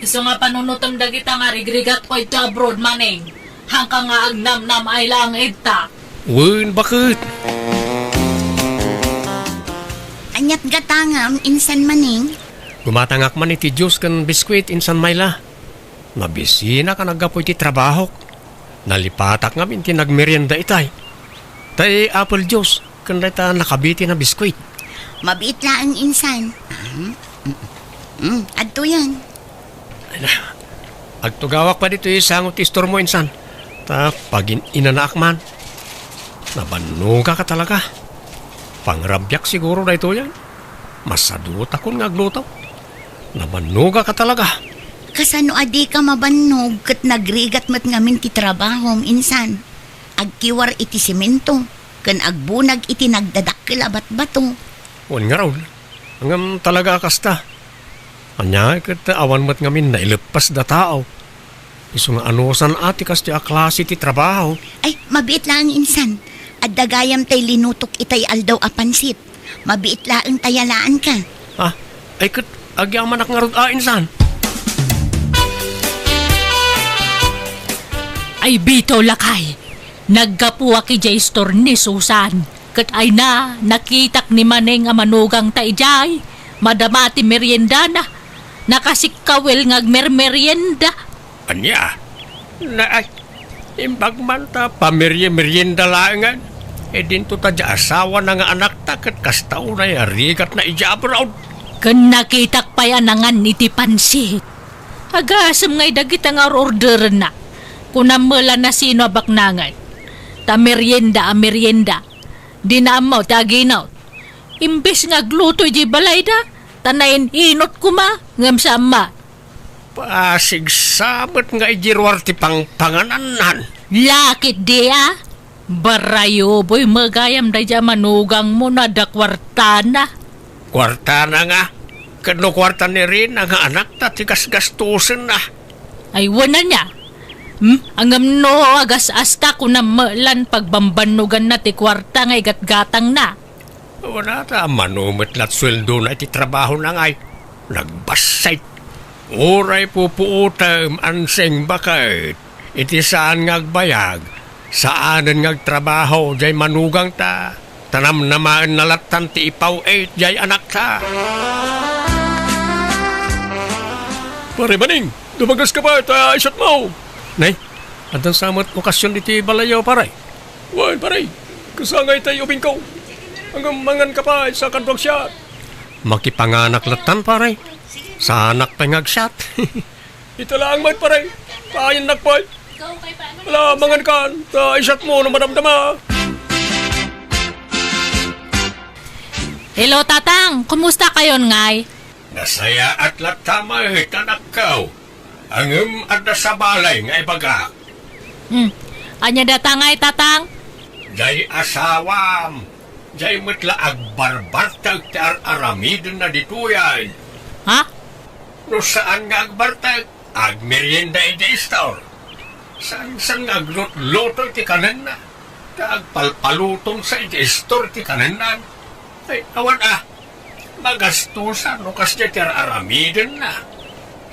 Isu nga panunotem dagita nga rigrigatko idto abroad manen. Hanka nga agnamnam-ay laeng idta. Wen, baket? Aniat gatangam, insan manen? Gumatangak man iti juice ken biskuit, insan Myla. Nabisinak a naggapu iti trabahok. Nalipatak ngamin ti nagmerienda itay. Tay apple juice, ken dayta nakabiti a biskuit. Mabiit laeng, insan. Mm, mm, mm, adtoyen. Ay na, agtugawak pay ditoy sango ti istormo, insan. Ta pagin-inanaak man. Nabannogak a talaga. Pangrabiak siguro daytoyen. Masadutakon nga agluto. Nabannogak a talaga. Kasano a dika mabannog ket nagrigat met ngamin ti trabahom, insan? Agkiwar iti semento ken agbunag iti nagdadakkel a batbato. Wen ngarud, ngem talaga a kasta. Ania ket awan met ngamin naileppasda tao. Isu nga anusan a ti kastoy a klase ti trabaho. Ay, mabiit laeng, insan. Adda gayam tay linutok itay aldaw a pansit. Mabiit laeng ta yalaanka. Ah, ay ket agyamanak ngarud a, insan. Ay, bitaw, lakay. Naggapuak idiay istor ni Susan. Ket ay na, nakitak ni Maneng a manugangta idiay. Madama ti meriendana. Nakasikkawel nga agmermerienda. Ania? Na, ay, imbag man ta pamerye-merienda laengen. E dinto ta diay asawana nga anakta ket kasta unay a rigatna idiay abroad. Ken nakitak pay a nangan iti pansit. Agasem ngay dagita nga or-orderenna. Kunam met la no sino a baknangen. Ta merienda a merienda. Dina ammo ti aginot. Imbes nga agluto idiay balayda, ta nain-inot koma, ngem saan met. Pasigsa met nga idi ruar ti pangpanganannan. Lakit di a? Barayo, boy, met gayam daydiay a manugangmo no adda kuartana. Kuartana nga? Ket no kuarta ni Rina nga anakta ti gasgastosenna? Ay, wen ania? Hmm? Ngem no agas-asta, kunam met la pagbambannoganna ti kuarta nga igatgatangna. Wen a ta, mano met la ti sueldona iti trabahona ngay? Nagbassit. Uray pupuotem, ansing baket. Iti saan nga agbayag, saanen nga agtrabaho diay manugangta, ta namnamaenna lattan ti ipaw-it diay anakta. Pare Baning, dumagaska pay ta isatmo. Nay, addan sa met okasion iti balayyo, pare? Wen, pare, kasangay tay ubingko. Ngem manganka pay sa kaduak siat. Makipanganak lattan, pare. Saanak pay nga agsiat. Ita laeng met, pare. Kaayannak pay. Ala, mangankan, ta isatmo no madamdama. Hello, Tatang. Kumusta kayon ngay? Nasayaat latta met, anakko. Ngem adda sa balay nga ibagak. Hmm. Ania dayta ngay, Tatang? Diay asawam. Jay met la agbarbartek ti ar-aramidenna ditoyen. Ha? No saan nga agbartek, agmerienda iti istor. Saan-saan nga aglutluto iti kanenna. Ta agpalpalutongsa iti istor iti kanenna. Ay, awan a. Magastosan no kasdiay ti ar-aramidenna.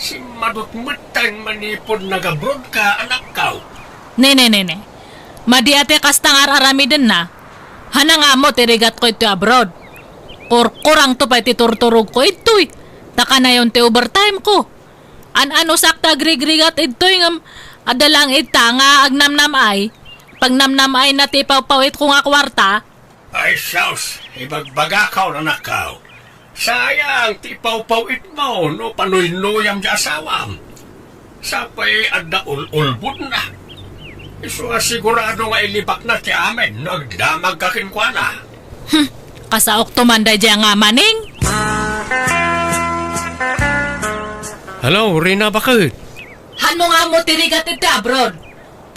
Simmadot metten manipud nagabrodka, anakkaw. Ne, ne, ne, ne. Madi a ti kasta nga ar-aramidenna. Hanna nga ammo ti rigatko iti abroad. Kurkurangto pay ti turturogko idtoy. Ta kanayon ti overtime ko. An-anusak ta agrigrigat idtoy ngem adda laeng ita nga agnamnam-ay. Pagnamnam-ayna ti ipawpawitko nga kuarta. Ay, sus, ibagbagakaw, anakkaw. Sayang ti ipawpawitmo no panuynuyam ti asawam. Sapay adda ul-ulbodna. Isu nga sigurado nga ilibakna ti amin no agdamagka kenkuana. Hmm, kasaokto man daydiay nga Maneng. Hello, Rina, baket? Hanno nga ammo ti rigat iti abroad?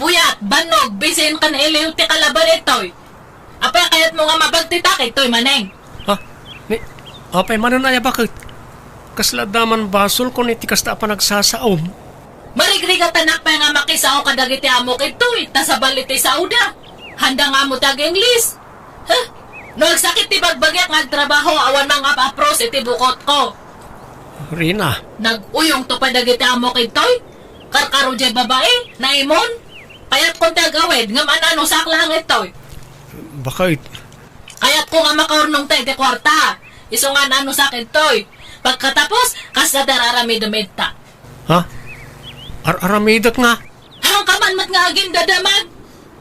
Puyat, bannog, bisin ken iliw ti kalaban itoy. Apay kayatmo nga mabagtitak itoy, Maneng? Ha? Ni, apay manen aya baket? Kasla daman basolko iti kasta a panagsasaom. Marigrigatanak pay nga makisao kadagiti amok itoy, ta sabali ti saoda. Handa nga ammo ti ag-Ingles. Huh? No agsakit ti bagbagiak nga agtrabaho, awan mangap-apros iti bukotko. Rina. Nag-uyongto pay dagiti amok itoy? Karkaro jay babai? Naimon? Kayatko ti agawid, ngem an-anusak laeng itoy. Baket? Kayatko nga makaurnongta iti kuarta. Isu nga an-anusak itoy. Pagkatapos, kasta ti ar-aramidem ita. Ha? Ar-aramidek nga? Haanka man met nga agindadamag.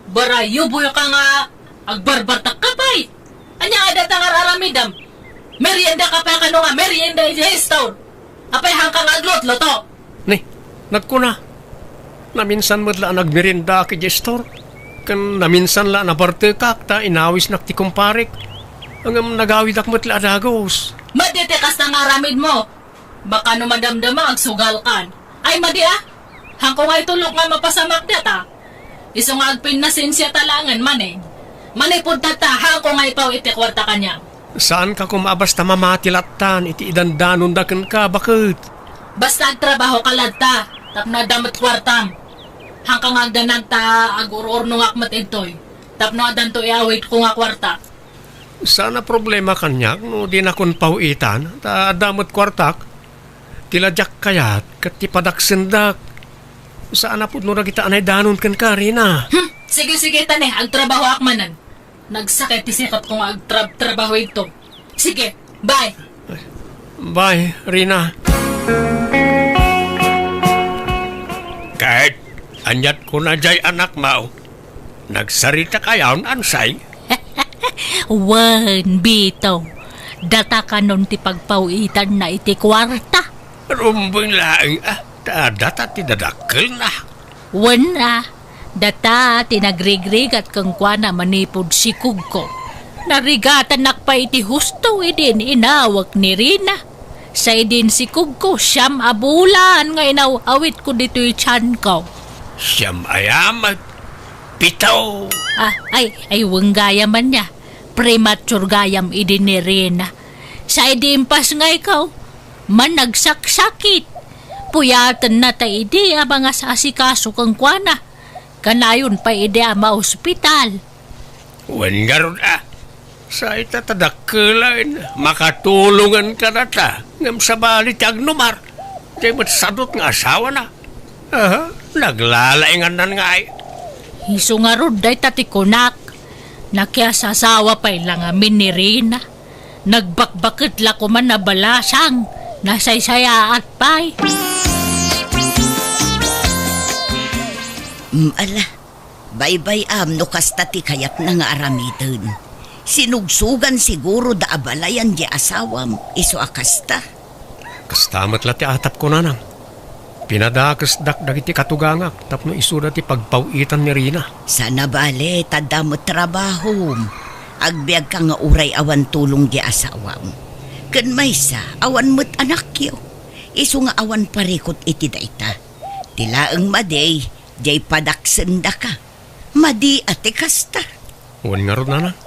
Barayuboyka nga agbarbartekka pay. Ania nga dayta nga ar-aramidem? Meriendaka pay kano nga merienda iti store? Apay haanka nga aglutluto? Ni, nagkuna, naminsan met la a nagmeriendaak idiay store. Ken naminsan la a nabartekak ta inawisnak ti kumparek. Ngem nagawidak met la a dagus. Madi ti kasta nga aramidmo. Baka no madamdama, agsugalkan. Ay, madi a! Haanko nga itulok nga mapasamak data. Isu nga agpinnasensia ta laengen, Maneng. Manipud tatta, haanko nga ipaw iti kuarta kaniak. Saanka koma a basta mamati lattan iti idandanonda kenka, baket? Basta agtrabahoka latta, tapno adda met kuartam. Haanka nga agdanag ta agur-urnongak met idtoy, tapno addanto iawidko nga kuarta. Saan a problema kaniak no dinakon paw-itan, ta adda met kuartak. Ti la diak kayat ket ti padaksendak. Saan a pudno dagita a naidanon kenka, Rina. Hmm, sige, sige, ta ne, agtrabahoak manen. Nagsakit ti sikatko nga agtrab-trabaho idto. Sige, bye. Bye, Rina. Ket, aniat kuna jay anakmo? Nagsarita kayon, Ansay? Wen, Bito. Data kanon ti pagpaw-itanna iti kuarta. Rumbeng laeng, a, ta data ti dadakkelna. Wen a, data ti nagrigrigat kenkuana manipud sikugko. Narigatannak pay iti husto idin inawek ni Rina. Sa idin sikugko, siam a bulan nga inaw-awitko ditoy tianko. Siam a yamat? Pito! Ah, ay, ay, wen gayam ania. Premature gayam idi ni Rina. Sa idi impasngayko, managsaksakit. Puyatenna ta idi a mangas-asikaso kenkuana. Kanayon pay idi a maospital. Wen ngarud a, sa ita ta dakkelen, makatulongen kadata, ngem sabali ti agnumar, diay met sadut nga asawana. Aha, naglalaingannan ngay. Isu ngarud dayta ti kunak, nakiasasawa pay la ngamin ni Rina. Nagbakbaket la koman a balasang, nasaysayaat pay. Mm, ala, baybay-am no kasta ti kayatna nga aramiden. Sinugsugan siguro da a balayan di asawam, isu a kasta. Kasta met la ti atapko, nanang. Pinadakesdak dagiti katugangak tapno isuda ti pagpaw-itan ni Rina. Sana bale, ta adda met trabahom. Agbiagka nga uray awan tulong di asawam. Ken maysa, awan met anakyo. Isu nga awan parikut iti dayta. Ti laeng madi, diay padaksendaka. Madi a ti kasta. Wen ngarud, nanang.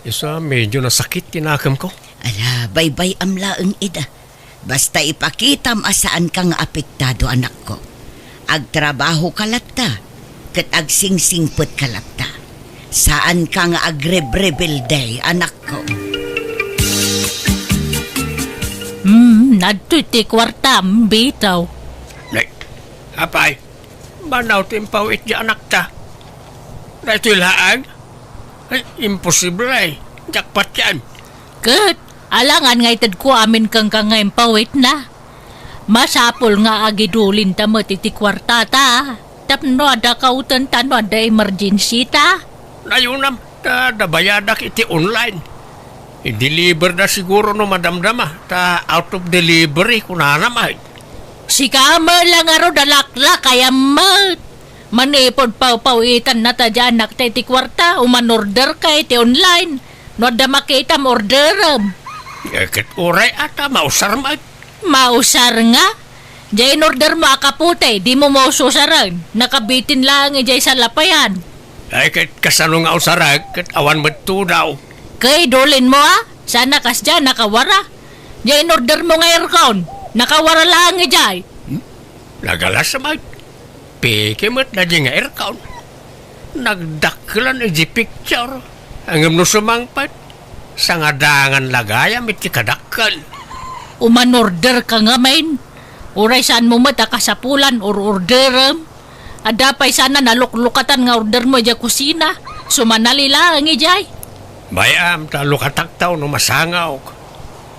Isu a medyo nasakit ti nakemko. Ala, baybay-am laeng ida. Basta ipakitam a saanka nga apektado, anakko. Agtrabahoka latta, ket agsingsingpetka latta. Saanka nga agrebrebelde, anakko. Hmm, adtoy ti kuartam, bitaw. Nay, apay, manaw ti impaw-it ti anakta. Daytoy laeng? Ay, imposible ay. Jackpot yan. Ket, alangan nga itedko amin kenka nga impaw-itna. Masapul nga agidulinta met iti kuartata. Tapno adda kautenta no adda emergency ta. Nayunam, ta dabayadak iti online. I-deliver da siguro no madamdama, ta out of delivery, kunana met. Sika met la ngarud a laklakayam met. Manipud pawpaw-itanna ta diay anakta iti kuarta, umanorder ka iti online. No adda makitam, orderem. Eh, ket uray ata, mausar met. Mausar nga? Diay inorder mo a kapote, dimo maus-usaren. Nakabitin laeng idiay salapayan. Ay, ket kasano nga usarek, ket awan met tudaw. Ket idulin mo, a? Sana kasdiay, nakawara. Diay inorder mo nga aircon, nakawara laeng idiay. Hmm? Nagalas met. Peke met daydiay nga aircon. Nagdakkelan idiay picture. Ngem no sumangpet, sangadangan la gayam iti kadakkel. Umanorder ka ngamin. Uray saanmo met a kasapulan or orderem. Adda pay sana naluklukatan nga order mo idiay kusina. Sumanali laeng idiay. Bay-am ta lukatak ta no masangawk.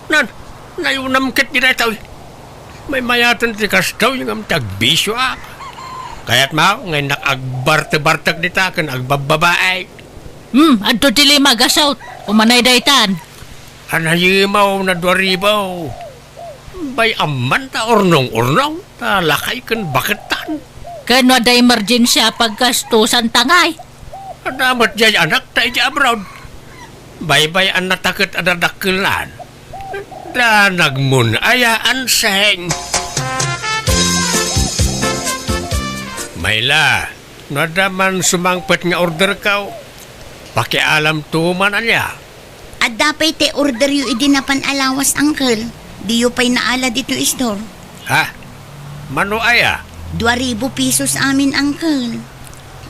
Nan, nayunam ket ni daytoy. Maymayaten ti kastoy ngem ti agbisioak. Kayatmo nga innak agbartebartek dita ken agbabbabae. Hmm, adto ti lima, gasut. Umanay daytan. Anayimaw na dua ribu. Bay-am man ta urnong-urnong, ta lakay ken baketan. Ken no adda emergency a paggastusan ta ngay? Adda met diay anakta idiay abroad. Baybay-annata ket adda dakkelan. Da nagmun-ayaan seng. Mayla, no adda man sumangpet nga orderko, pakialamto man ania. Adda pay ti orderyo idi napan a lawas, uncle. Diyo pay naala ditoy store. Ha? Mano aya? Dua ribu pesos amin, uncle.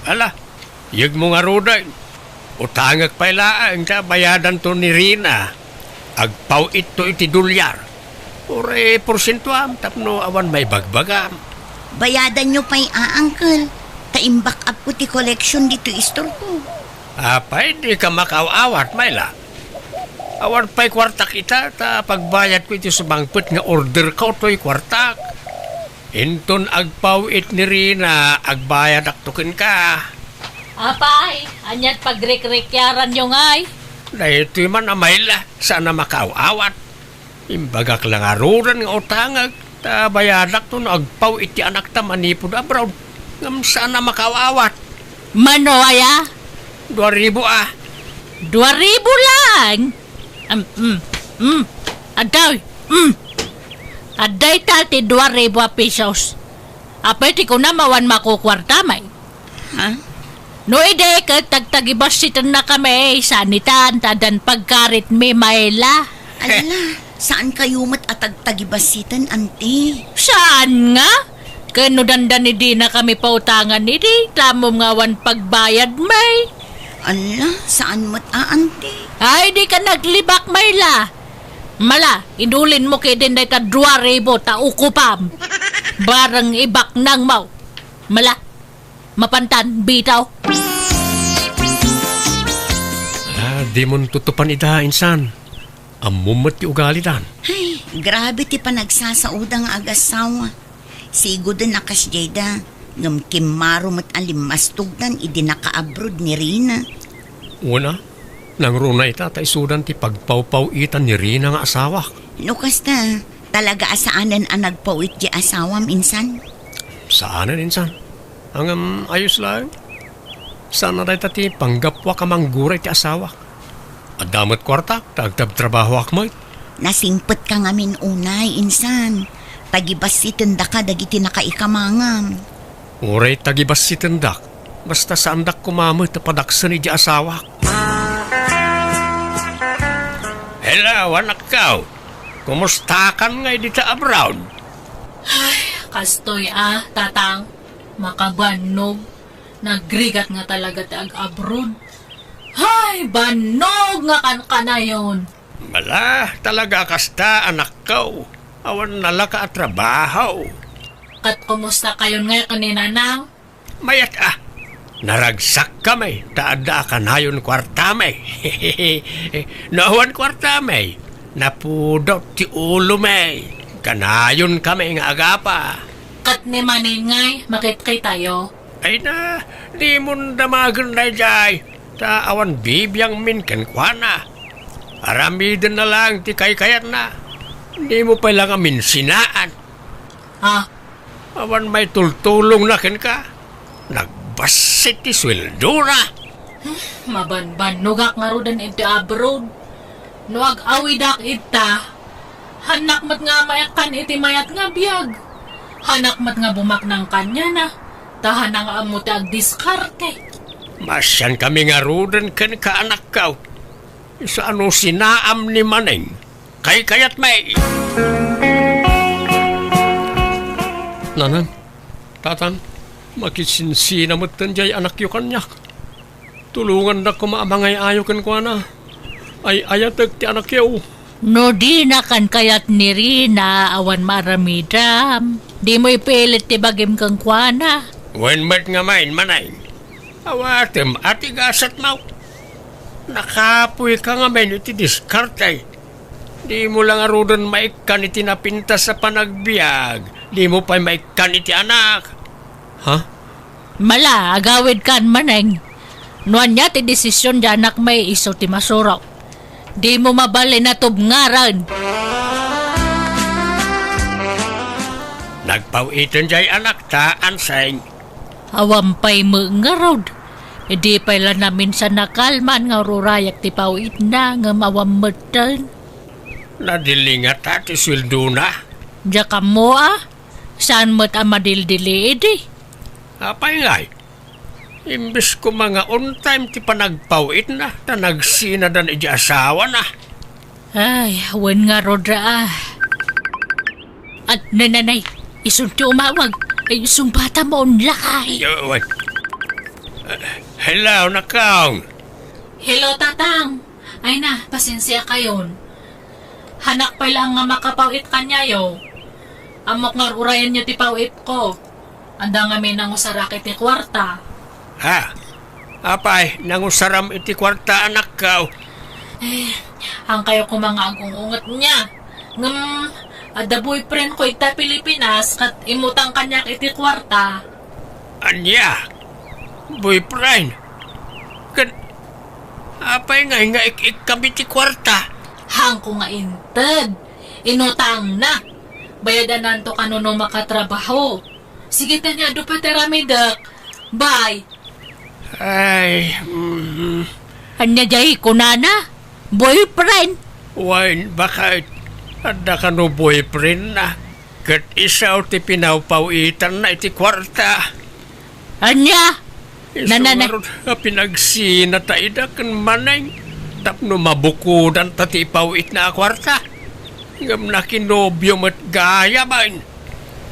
Ala, yegmo ngaruden. Utangek pay laeng ta bayadanto ni Rina. Agpaw-itto iti dolyar. Uray porsientoam tapno awan maibagbagam. Bayadanyo pay a, uncle. Ta imback up ko ti collection ditoy store ko. Apay, dika makaaw-awat, Mayla? Awan pay kuartak ita, ta pagbayadko iti sumangpet nga orderko toy kuartak. Inton agpaw-it ni Rina, agbayadakto kenka. Apay, ania't pagrikrikyaranyo ngay? Daytoy man a Mayla, saan a makaaw-awat. Imbagak la ngaruden nga utangek, ta bayadakto no agpaw-it ti anakta manipud abroad. Ngem saan a makaaw-awat. Mano aya? Dua ribu a. Dua ribu laeng? Am, mm, mm. Adda, mm. Adda ita ti dua ribu a pesos. Apay ti kunam awan makukuarta, May? Ha? No idi ket tagtagibassitennakami, saan itan ta addan pagkaritmi, Mayla. Ala, saan kayo met a tagtagibassiten, anti? Saan nga? Ken no dandani dinakami pautangan idi, tamom nga awan pagbayad, May. Ala, saan met a, anti? Ay, dika naglibak, Mayla. Mala, idulinmo ketdin dayta dua ribu ta ukupam. Bareng ibaknangmo. Mala, mapantan, bitaw. Ah, dimon tutupan ida, insan. Ammom met ti ugalidan. Ay, grabe ti panagsasaoda nga agassawa. Sigoden a kasdiayda, ngem kimmaro met a limmastogdan idi nakaabroad ni Rina. Wen a, nangruna ita ta isudan ti pagpawpaw-itan ni Rina nga asawak. No kasta, talaga a saanen a nagpaw-it ti asawam, insan? Saanen, insan. Ngem, ayos laeng. Saan a dayta ti panggapuak a manggura iti asawak. Adda met kuartak ta agtabtrabahoak met. Nasingpetka ngamin unay, insan. Tagibassitendaka dagiti nakaikamangam. Uray tagibassitendak, basta saandak koma met a padaksen idiay asawak. Hello, anakko. Kumustakan ngay dita abroad? Ay, kastoy a, Tatang. Makabannog. Nagrigat nga talaga ti ag-abroad. Ay, bannog nga kankanayon. Mala, talaga kasta, anakko. Awan nalaka a trabaho. Ket kumusta kayon ngay ken ni Nanang? Mayat a. Naragsak kami, ta adda a kanayon kuartami. No awan kuartami, napudot ti ulomi. Kanayon kami nga agapa. Ket ni Maneng ngay, makitkitayo? Ay na, dimon damagen daydiay, ta awan bibiangmin kenkuana. Aramidenna lang ti kaykayatna. Dimo pay la ngamin sinaan. Ha? Awan maitultulongna kenka. Nagbassit ti sueldona. Hmm, mabanbannogak ngaruden iti abroad. No ag-awidak ita, hanak met nga maikkan iti mayat nga biag. Hanak met nga bumaknang kaniana, ta hana nga ammo ti agdiskarte. Masian kami ngaruden kenka, anakko. Isu a no sinaam ni Maneng. Kaykayatmi. Nanang, Tatang, makisinsina metten jay anakyo kaniak. Tulongandak koma a mangay-ayo kenkuana. Ay-ayatek ti anakyo. No dina kankayat ni Rina, awan maaramidam. Dimo ipilit ti bagim kenkuana. Wen met ngamin, Maneng. Awatem a ti gasatmo. Nakapoyka ngamin iti diskarte. Dimo la ngaruden maikkan iti napintas a panagbiag. Dimo pay maikkan iti anak. Ha? Mala, agawidkan, Maneng. No ania ti desisyon ti anakmi, isu ti masurok. Dimo mabalin a tubngaran. Nagpaw-iten jay anakta, Anseng. Awan pay met ngarud. Idi pay la naminsan nakalman nga ururayak ti paw-itna, ngem awan metten. Nadili ngata ti sueldona? Diak ammo a. Saan met a madildili idi? Apay ngay? Imbes koma nga on time ti panagpaw-itna, ta nagsinadan idi asawana. Ay, wen ngarud a. At nananay, isun ti umawag. Ay, sungbatam on lakay. Yo, wen. Eh, hello, Nakang. Hello, Tatang. Ay na, pasensia kayon. Hanak pay laeng nga makapaw-it kaniayo. Ammok nga urayenyo ti paw-itko. Adda ngamin nangusarak iti kuarta. Ha? Apay, nangusaram iti kuarta, anakko? Eh, haankayo koma nga agung-unget nia. Ngem, adda boyfriendko ita Pilipinas, ket immutang kaniak iti kuarta. Ania? Boyfriend? Ket apay ngay nga ik-ikkam iti kuarta? Haanko nga inted. Inutangna. Bayadananto kano no makatrabaho. Sige, ta ania, adu pay ti aramidek. Bye. Ay, mm. Ania jay kunana? Boyfriend? Wen, baket. Adda kano boyfriendna. Ket isu ti pinawpaw-itanna iti kuarta. Ania? Isu ngarud a pinagsinata ida ken Maneng tapno mabukodanta ti ipaw-itna a kuarta. Ngem nakinobio met gayam.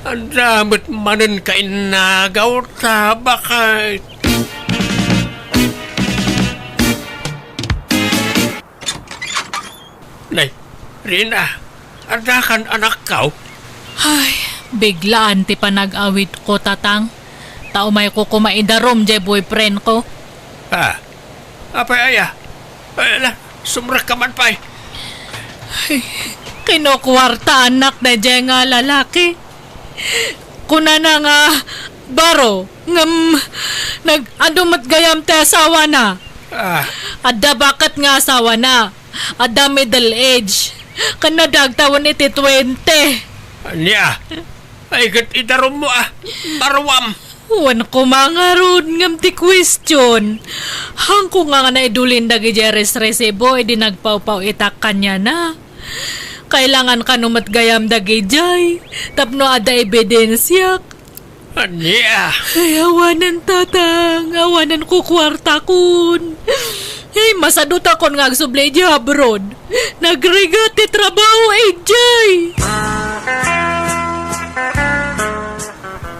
Adda met manen kainnagaw ta baket. Nay, Rina, adda kan anakko? Ay, biglaan ti panag-awidko, Tatang. Ta umayko koma idarum jay boyfriendko. Ah, apay aya? Ay, ala, sumrekka man pay. Ay, kinukuartaannak dayjay nga lalaki. Kunana nga baro, ngem nag-adu met gayam ti asawana. Ah. Adda baket nga asawana. Adda middle age. Ken nadagtawen iti twenty. Ania? Ay, ket idarummo a. Baruam. Wen koma ngarud ngem ti question. Haanko nga naidulin dagidiay resresibo idi nagpawpaw-itak kaniana. Kailangan kano met gayam dagidiay tapno adda ebidensiak. Ania? Ay, awanen, Tatang. Awanen ko kuartakon. Ay, masadutakon nga agsubli idiay abroad. Nagrigat ti trabaho idiay.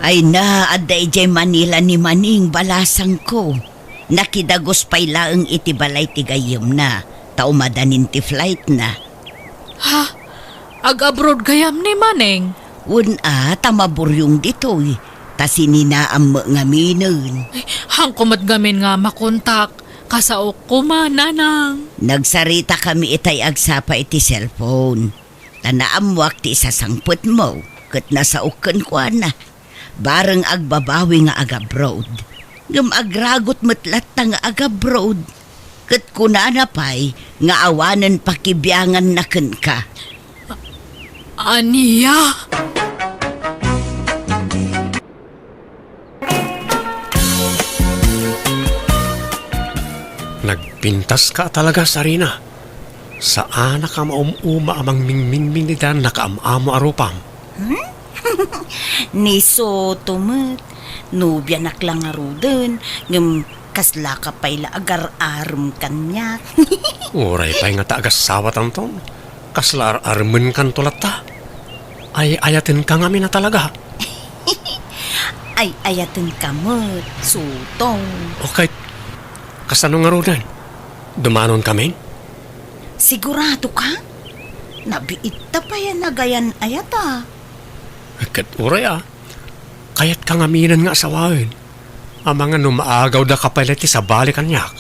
Ay na, adda idiay Manila ni Maning, balasangko. Nakidagus pay laeng iti balay ti gayyemna, ta umadanin ti flightna. Ha? Ag-abroad gayam ni Maneng? Wen a, ta maburyong ditoy, ta sininaam met ngaminen. Ay, haanko met ngamin nga makontak, kasaok koma, nanang. Nagsaritakami itay agsapa iti cellphone, ta naammoak ti isasangpetmo, ket nasaok kenkuana. Bareng agbabawi nga agabroad. Ngem agragot met latta nga agabroad. Ket kunana pay nga awanen pakibianganna kenka. Ania? Nagpintaska talaga, Sarina. Saanak a maum-uma a mangmingmingming iti nakaam-amo a rupam. Hmm? Ni Soto met, nobianak la ngaruden, ngem kaslaka pay la agar-arem kaniak. Uray pay nga ta agasawatanton, kasla ar-aremenkanto latta. Ay-ayatenka ngamin a talaga. Ay-ayatenka met, Soto. Okay, kasano ngaruden? Dumanonkamin? Sigurado ka? Nabiitta pay a nagayan-ayat a. Ket uray a, kayatka ngaminen nga asawaen. Amangan no maagawdaka pay la iti sabali kaniak.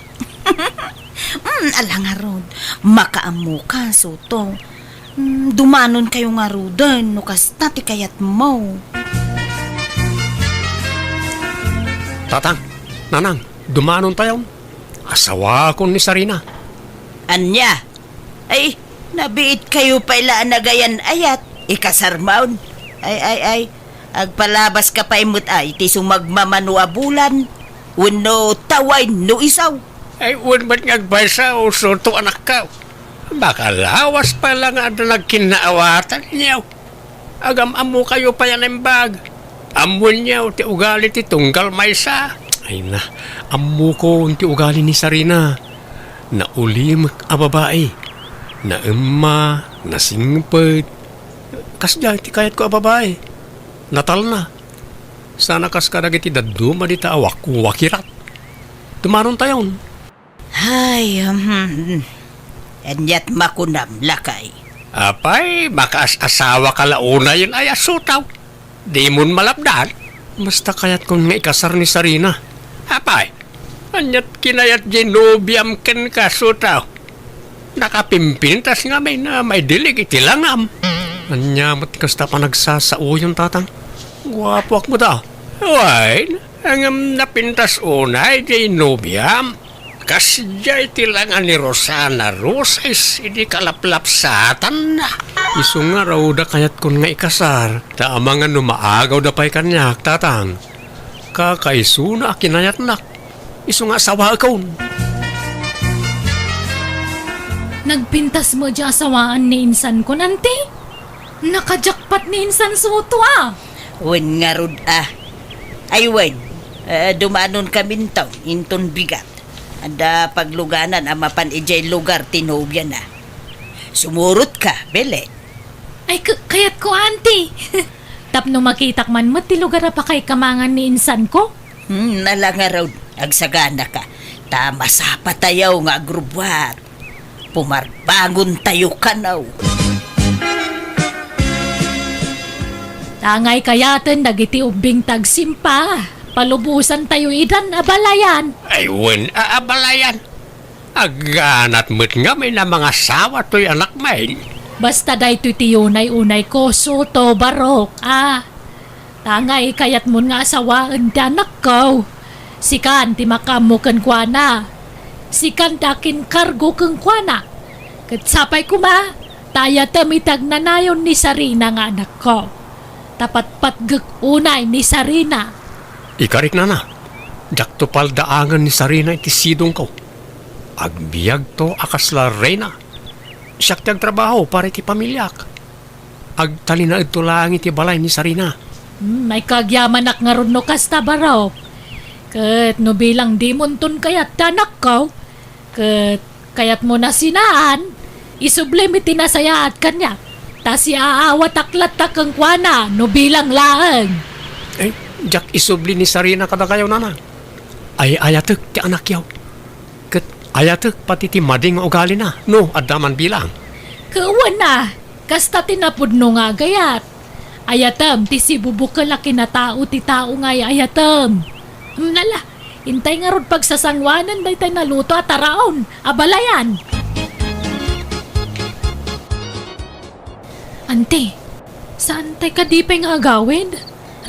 Mm, ala ngarud, makaammoka, Soto. Mm, dumanonkayo ngaruden no kasta ti kayatmo. Tatang, nanang, dumanontayon. Asawaakon ni Sarina. Ania? Ay, nabiitkayo pay la a nagayan-ayat. Ikasarmon. Ay, ay, ay. Agpalabaska pay met a iti sumagmamano a bulan. Wenno ta wine no isaw. Ay, wen met nga agpaysa, Soto anakko. Makalawas pay la nga adda nagkinnaawatan, nyaw. Agam-ammokayo pay a naimbag. Ammoenyo ti ugali ti tunggal maysa. Ay na, ammokon ti ugali ni Sarina. Naulimek a babai. Naemma, nasingpet. Kasdiay ti kayatko a babai. Natalna. Sana kas kadagiti dadduma dita a wakirat. Dumanontayon. Ay, hmm. Aniat makunam, lakay? Apay, makaas-asawaka la unayen ay a Soto. Dimon malapdan? Basta kayatkon nga ikasar ni Sarina. Apay, aniat kinayat diay nobiam kenka, Soto? Nakapimpintas ngamin a maidilig iti langam. Ania met kasta panagsasaoyon, Tatang? Guapoak met a. Wen, ngem napintas unay diay nobiam. Kasdiay ti langa ni Rosana Roses idi kalaplapsatanna. Isu ngarud a kayatkon nga ikasar, ta amangan no maagawda pay kaniak, Tatang. Kakaisuna a kinayatnak. Isu nga asawaekon. Nagpintas met diay asawaan ni insankon, anti? Nakajakpat ni insan Soto a. Wen ngarud a. Ay wen, eh, dumanonkaminto inton bigat. Adda pagluganan a mapan idiay lugar ti nobiana. Sumurotka, Belen. Ay, k-, kayatko, anti. Tapno makitak man met ti lugar a pakay kamangan ni insanko. Hmm, ala ngarud, agsaganaka. Ta masapatayo nga agrubbuat. Pumarbangontayo kano. Tangay kayaten dagiti ubbing tagsimpa, palubosantayo idan a balayan. Ay, wen a, a balayan. Agganat met ngamin a mangasawa toy anakmin. Basta daytoy ti unay-unayko, Soto, Barok, a. Tangay kayatmon nga asawaen ti anakko. Sikan ti makaammo kenkuana. Sikan ti akinkargo kenkuana. Ket sapay koma, ta ayatem iti agnanayon ni Sarina nga anakko. Ta patpatgek unay ni Sarina. Ikarik, nana, diakto paldaangen ni Sarina iti sidongko. Agbiagto a kasla reyna. Siak ti agtrabaho para iti pamiliak. Agtalinaedto laeng iti balay ni Sarina. Hmm, ay kagyamanak ngarud no kasta, Barok. Ket no bilang dimonton kayat ti anakko, Ket kayatmo nasinaan, isublim iti nasayaat kaniak, ta siaawatak latta kenkuana no bilang laeng. Ay, diak isubli ni Sarina kadakayo, nanang. Ay-ayatek ti anakyo. Ket ayatek pati ti madi nga ugalina no adda man bilang. Ket wen a, kasta ti napudno nga agayat. Ayatem ti sibubukel a kinatao ti tao nga ay-ayatem. Hmm, ala, intay ngarud pagsasanguanen daytay naluto a taraon a balayan. Ante, saantay kadi pay nga agawid?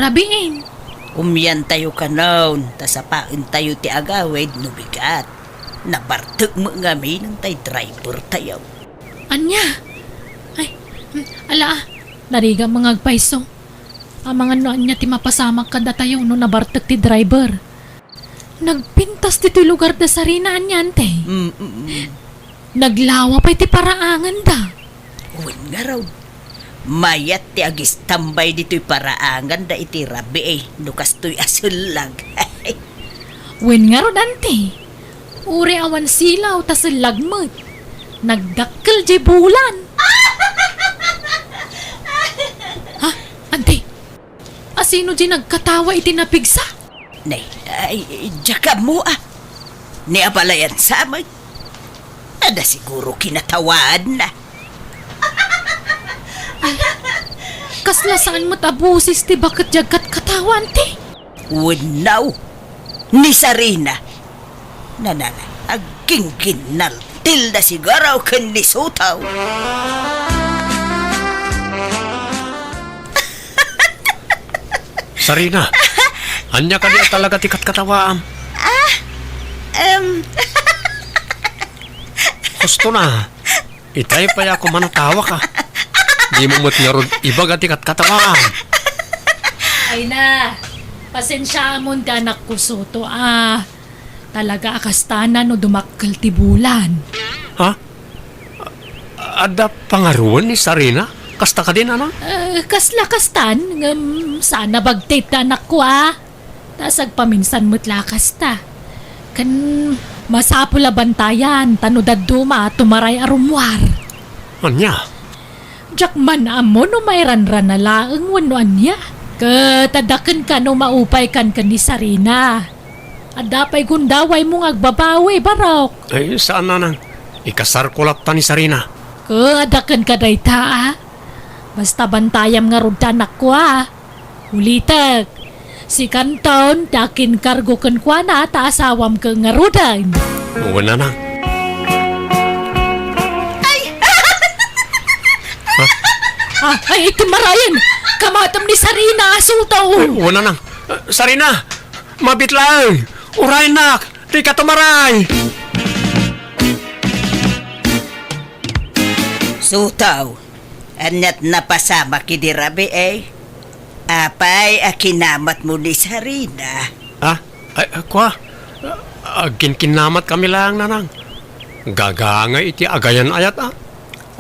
Rabiin. Umiantayo kanon, ta sapaentayo ti agawid no bigat. Nabartek met ngamin tay driver tayo. Ania? Ay, hmm, ala, narigat nga agpayso. Amangan no ania ti mapasamak kadatayo no nabartek ti driver. Nagpintas ditoy lugar da Sarina, ania, ante? Mm, mm, mm. Naglawa pay ti paraanganda. Wen ngarud, mayat ti agistambay ditoy paraanganda iti rabii, eh, no kastoy a sellag. Wen ngarud, ante, uray awan silaw ta sellag met. Nagdakkel diay bulan. Ha? Ante, asino diay nagkatawa iti napigsa? Nay, ay, diak ammo a. Ni abalayan sa met. Adda siguro kinatawaanna. Kasla saan met a boses ti baket diay agkatkatawa, ante? Wenno, ni Sarina. Nanana, aggingginnaltilda siguro ken ni Sotaw. Sarina, ania kadi a talaga ti katkatawaam? Ah, em. Husto na. Itay pay a kumanatawak a. Dimo met ngarud ibaga ti katkatawaam. Ay na, pasensiaamon ti anakko, Soto, a. Talaga a kastana no dumakkel ti bulan. Ha? Adda pangaruan ni Sarina? Kasta kadi, nanang? Eh, kasla kastan, ngem saan a bagtit ti anakko a. Ta sagpaminsan met la kasta. Ken masapul a bantayan, ta no dadduma, tumaray a rummuar. Ania? Diak man ammo no mairanrana laeng wenno ania. Ket adda kenka no maupaykan ken ni Sarina. Adda pay gundawaymo nga agbabawi, Barok. Ay, saan, nanang. Ikasarko latta ni Sarina. Ket adda kenka dayta, a? Basta bantayam ngarud ti anakko, a? Ulitek, si Kanton ti akinkargo kenkuana ta asawam ket ngaruden. Wen, nanang. Ay! Ha? Ah, ay, iti marayen! Kamatem ni Sarina, Sotaw! Ay, wen, nanang. Ah, Sarina! Mabit laeng! Urayennak! Dika tumaray! Sotaw, aniat napasamak idi rabii, eh? Apay a kinamatmo ni Sarina? Ah, ay, ah, kua? Ah, agkinkinnamat kami laeng, nanang. Gagangay iti agayan-ayat, ah.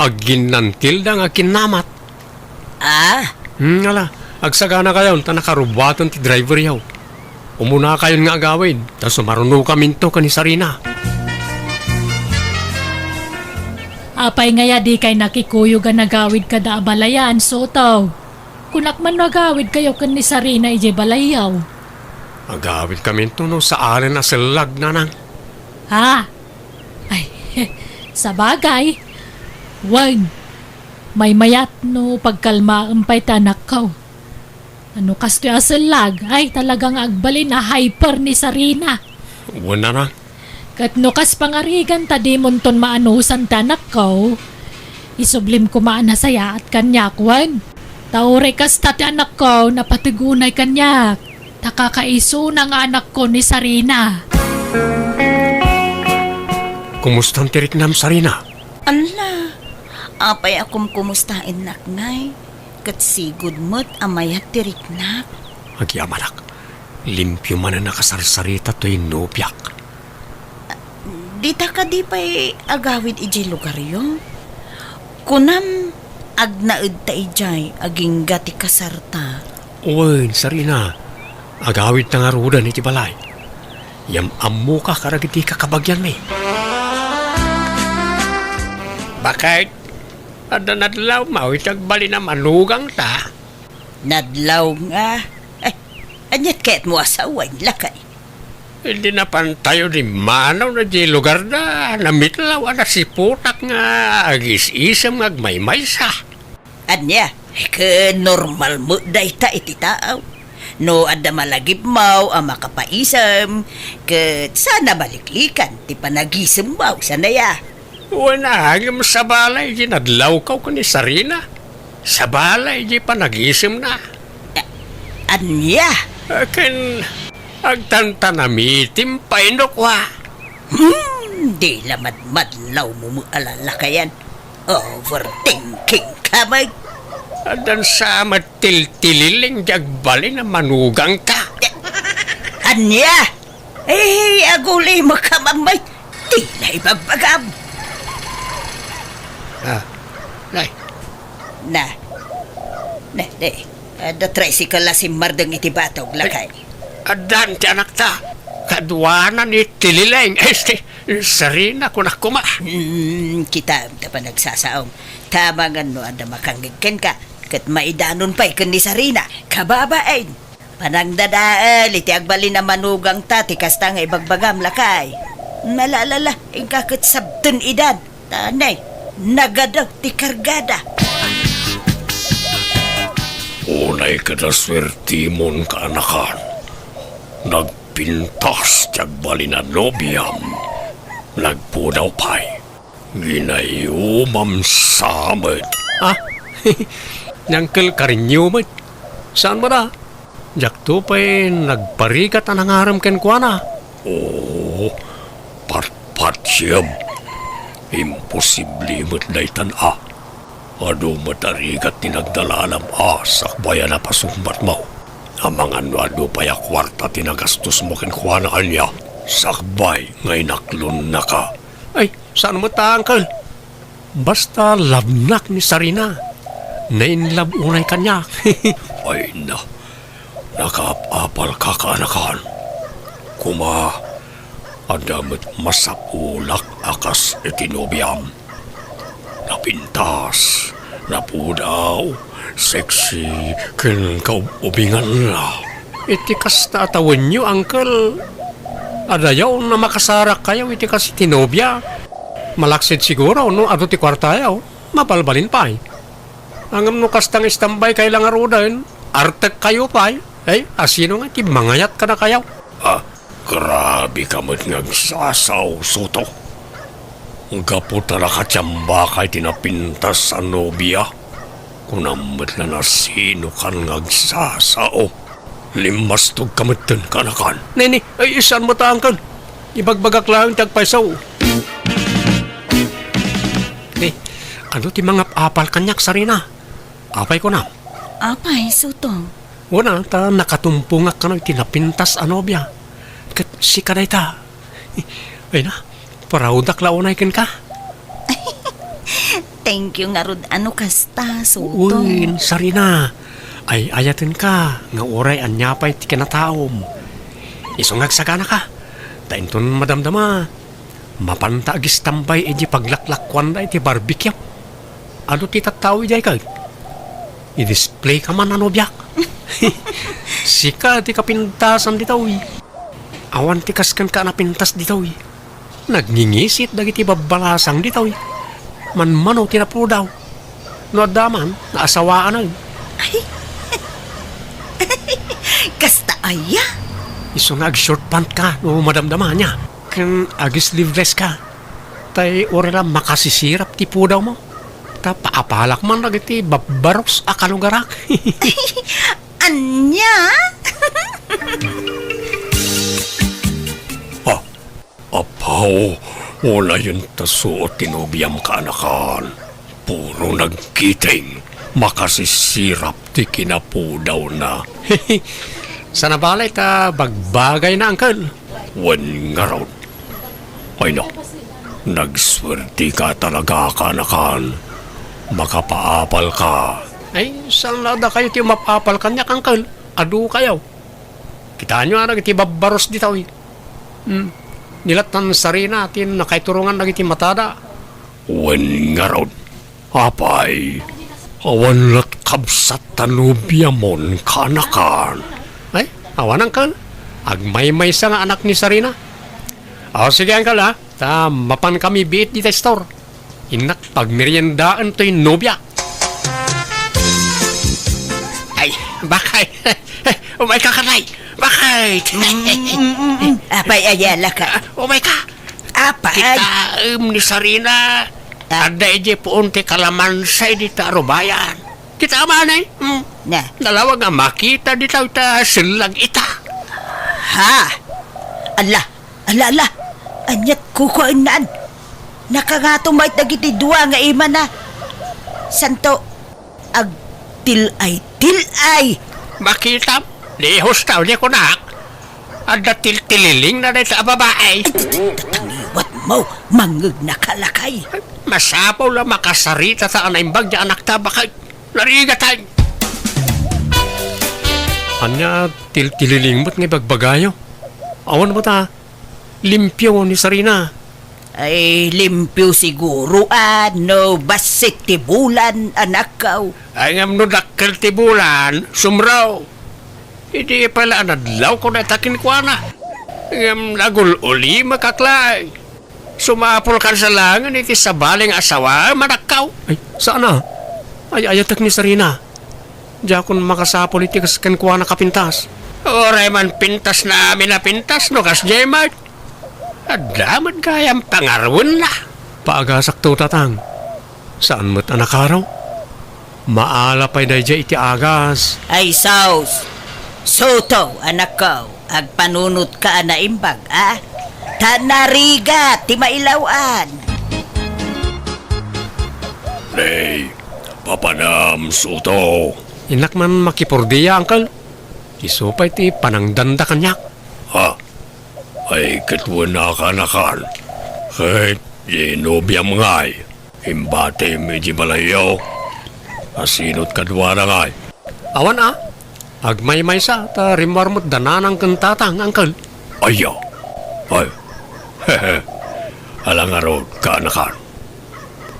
Aginnantilda nga kinnamat. Ah? Hmm, ala, agsaganakayon ta nakarubuaten ti driveryo. Umunakayon nga agawid, ta sumarunokaminto ken ni Sarina. Apay ngay a dikay nakikuyog a nagawid kada abalayan, Soto? Kunak man no agawidkayo ken ni Sarina idiay balayyo. Agawidkaminto no saan a sellag, nanang. Ha? Ay, sabagay. Wen, maymayat no pagkalmaem pay ti anakko. No kastoy a sellag, ay talaga nga agbalin a hyper ni Sarina. Wen, nanang. Ket no kas pangarigan ta dimonton maanusan ti anakko, isublim koma a nasayaat kaniak, wen. Ta uray kasta ti anakko, napateg unay kaniak. Ta kakaisuna nga anakko ni Sarina. Kumustan ti riknam, Sarina? Ala, apay a kumkumustaennak ngay? Ket sigud met a mayat ti riknak. Agyamanak, limpio manen a kasarsarita toy nobiak. Dita kadi pay agawid idiay lugaryo? Kunam, agnaedta idiay agingga ti kasarta. Wen, Sarina, agawidta ngaruden iti balay. Yam-ammoka kadagiti kakabagianmi. Bakit? Adda nadlawmo iti agbalin a manugangta? Nadlaw nga? Ay, aniat kayatmo a sawen, lakay? Idi napantayo dimmanaw na di lugarda, namitlaw a nasiputak nga agis-isem nga agmaymaysa. Ania? Ket normal met dayta iti tao. No adda malagipmo a makapaisem, ket saan a maliklikan ti panagisemmo, saan aya? Wen a, ngem sabali idi nadlawko ken ni Sarina. Sabali idi panagisemna. A-, ania? Ken agtantanamitim pay no kua. Hmm, di la madmadlawmo met a lalakayan. Overthinking ka met. Addan sa met tiltililing di agbalin a manugangta. Ania? Eh, aguli mo ka, Mamay. Di na ibagbagam. Ah, nay. Na. Na, na. Adda tricycle a simmardeng iti batog, lakay. Addan ti anakta. Kaduana ni Tilileng. Este, Sarina, kunak koma. Hmm, kitam ta panagsasaom. Tama nga no adda makangngeg kenka, ket maidanon pay ken ni Sarina. Kababain. Panangdadael iti agbalin a manugangta ti kasta nga ibagbagam, lakay. Nalalala, inka ket sabten idan. Tanay, nagadaw ti kargada. Unay ket a suertimon, kaanakan. Nagpintas ti agbalin a nobiam. Nagpudaw pay. Ginayumam sa met. Ah, ni Uncle Karinyo met. Saan met a? Diakto pay nagparigat a nangarem kenkuana. Oo, patpatsiem. Imposible met daytan a. Adu met a rigat ti nagdalalam a sakbay a napasungbatmo. Amangan no adu pay a kuarta ti nagastosmo kenkuana ania, sakbay nga inaklonnaka. Ay, saan met a, Uncle? Basta love-nak ni Sarina. Na-in-love unay kaniak. Ay na, nakaap-apalka, kaanakan. Koma, adda met masapulak a kas iti nobiam. Napintas, napudaw, sexy, ken kaub-ubinganna. Iti kasta a tawenyo, Uncle, adayo a makasarakkayo iti kas iti nobia. Malaksid siguro no adu ti kuartayo, mabalbalin pay. Ngem no kasta nga istambay kay la ngaruden, artekkayo pay. Ay, asino nga ti mangayat kadakayo? Ah, grabe ka met nga agsasao, Soto. Gapu ta nakatiambaka iti napintas a nobia, kunam met la no asino kan nga agsasao. Limmastog ka metten, kaanakan. Nini, ay, saan met a, Uncle? Ibagbagak laeng ti agpayso. Eh, adu ti mangap-apal kaniak, Sarina? Apay kunam? Apay, Soto. Wen a, ta nakatumpongak kano iti napintas a nobia. Ket sika dayta. Ay na, proud-ak la unay kenka. Thank you ngarud a no kasta, Soto. Wen, Sarina. Ay-ayatenka nga uray ania pay ti kinataom. Isu nga agsaganaka. Ta inton madamdama, mapanta agistambay idiay paglaklakkuanda iti barbecue. Adu ti tattao idiay ket i-display ka man a nobiak. Sika ti kapintasan ditoy. Awan ti kas kenka a napintas ditoy. Nagngingisit dagiti babbalasang ditoy. Manmano ti napudaw. No adda man, naasawaan. Ay. Kasta aya? Isu nga ag-short pant ka no madamdama ania. Ken ag-sleeveless ka. Tay uray la makasisirap ti pudawmo. Ta paapalak man dagiti babbaros a kalugarak. Ania? Ah, apaw, unayen ta suot ti nobiam, kaanakan. Puro nagkiting, makasisirap ti kinapudawna. Saan a balay ta bagbagayna, Uncle. Wen ngarud. Ay na, nagsuertika talaga, kaanakan. Makapaapal ka. Ay, saan la dakayo ti umapaapal kaniak, Uncle? Adu kayo. Kitaenyo a dagiti babbaros ditoy. Hmm. Ni lattan Sarina ti nakaiturongan dagiti matada. Wen ngarud, apay, awan la't kabsat ta nobiamon, kaanakan? Ay, awan, uncle. Agmaymaysa nga anak ni Sarina. O, sige, uncle, ha? Ta mapan kami biit dita store. Innak pagmeriendaen toy nobia. Ay, bakay. Umay ka, kanay. Bakay. Mm, mm, mm, mm. Apay, Ayala ka? Ah, umay ka. Apay. Kitaem ni Sarina. Ah. Adda idiay puon ti kalamansa dita arubayan. Kita man, eh. Hmm. Na. Nalawag nga makita dita ita sellag ita. Ha? Ala, ala, ala. Aniat kukuaennan? Nakangato met dagiti dua nga imana. Santo, agtil-ay, til-ay. Makitam, dihos ta, uli kunak. Adda tiltililingna dayta a babae. Ay, tatangiwat mo, mangngegna ka lakay. Masapul a makasarita ta a naimbag ti anakta, bakay. Narigatan. Ania tiltililing met nga ibagbagayo? Awan met a limpio ni Sarina. Ay, limpio siguro, a, no bassit ti bulan, anakko. Ay, ngem no dakkel ti bulan, sumro. Idi pala a nadlawko dayta kenkuana. Ngem nagul-ulimek, aklay. Sumapulkan sa laengen iti sabali nga asawaem, anakko. Ay, saan a? Ay-ayatek ni Sarina. Diakon makasapul iti kas kenkuana a pintas. Uray man pintas na amin a pintas no kasdiay met. Adda met gayam pangaruenna. Paagasakto, tatang. Saan met a nakaro? Maala pay daydiay iti agas. Ay, sus! Soto, anakko, agpanunotka a naimbag, a? Ta narigat ti mailaw-an. Nay, papanam, Soto. Innak man makipurdia, uncle. Isu pay ti panangdanda kaniak. Ha? Ay, ket wen a kaanakan. Ket di nobiam ngay. Imbatim iti balayyo. Asinot kaduana ngay? Awan a. Agmaymaysa ta rimmuar met da nanang ken tatang, uncle. Aya. Ay. Ala ngarud, kaanakan.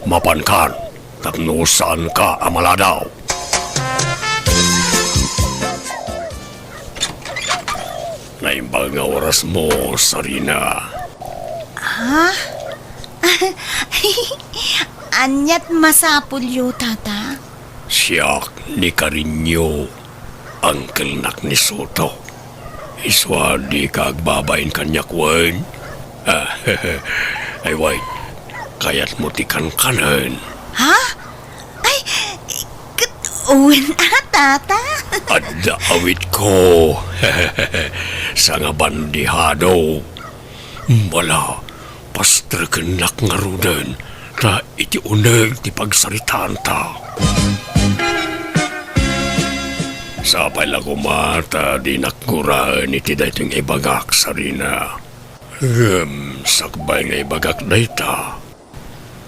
Mapankan tapno saanka a maladaw. Naimbag nga orasmo, Sarina. Ha? Aniat masapulyo, tata? Siak ni Karinyo, angkelnak ni Soto. Isu a dika agbabain kaniak wen? Ay, wen, kayatmo ti kankanen? Ha? Ay, ket wen a, tata? Adda awitko. Sangabandihado. Mala, pastrekennak ngaruden, ta iti uneg ti pagsaritaanta. Sapay la koma ta dinak guraen iti daytoy nga ibagak, Sarina. Ngem sakbay nga ibagak dayta,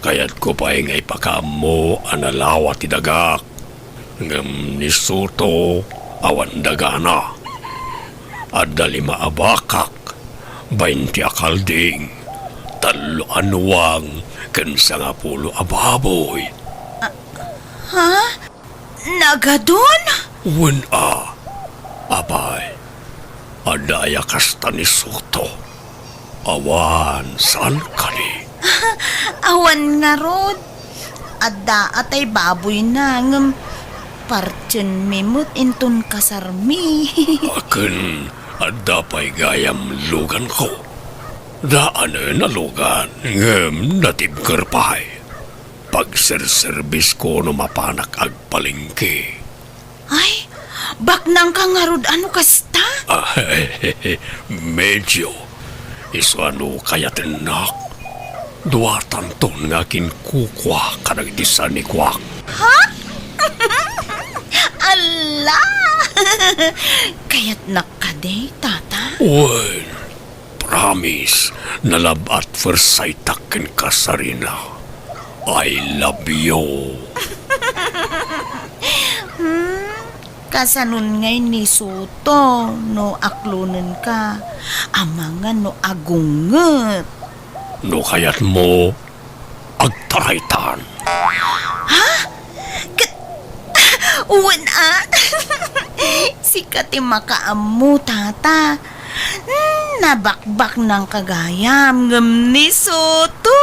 kayatko pay nga ipakaammo a nalawa ti dagak. Ngem ni Soto, awan dagana. Adda lima a bakak, baynte a kalding, tallo a nuang, ken sangapulo a baboy. Ha? Nagadun? Wen a, apay, adda aya kasta ni Soto? Awan, saan kadi? Awan ngarud. Adda a tay baboyna, ngem partienmi met inton kasarmi. Aken, adda pay gayam luganko. Daanen a lugan, ngem natibker pay. Pagserserbisko no mapanak agpalengke. Ay, baknangka ngarud a no kasta? Ah, medyo. Isu a no kayatennak, duatanton nga kinkukua kadagiti sanikuak. Ha? Alla! Kayatnak kadi, tata? Wen, Promise, na love at first sight-ak kenka, Sarina. I love you. Hmm, kasanon ngay ni Soto no aklonenka, amangan no agunget? No kayatmo, agtaraytan. Ha? Ket, wen a? Sika ti makaammo, tata. Hmm, nabakbaknangka gayam, ngem ni Soto.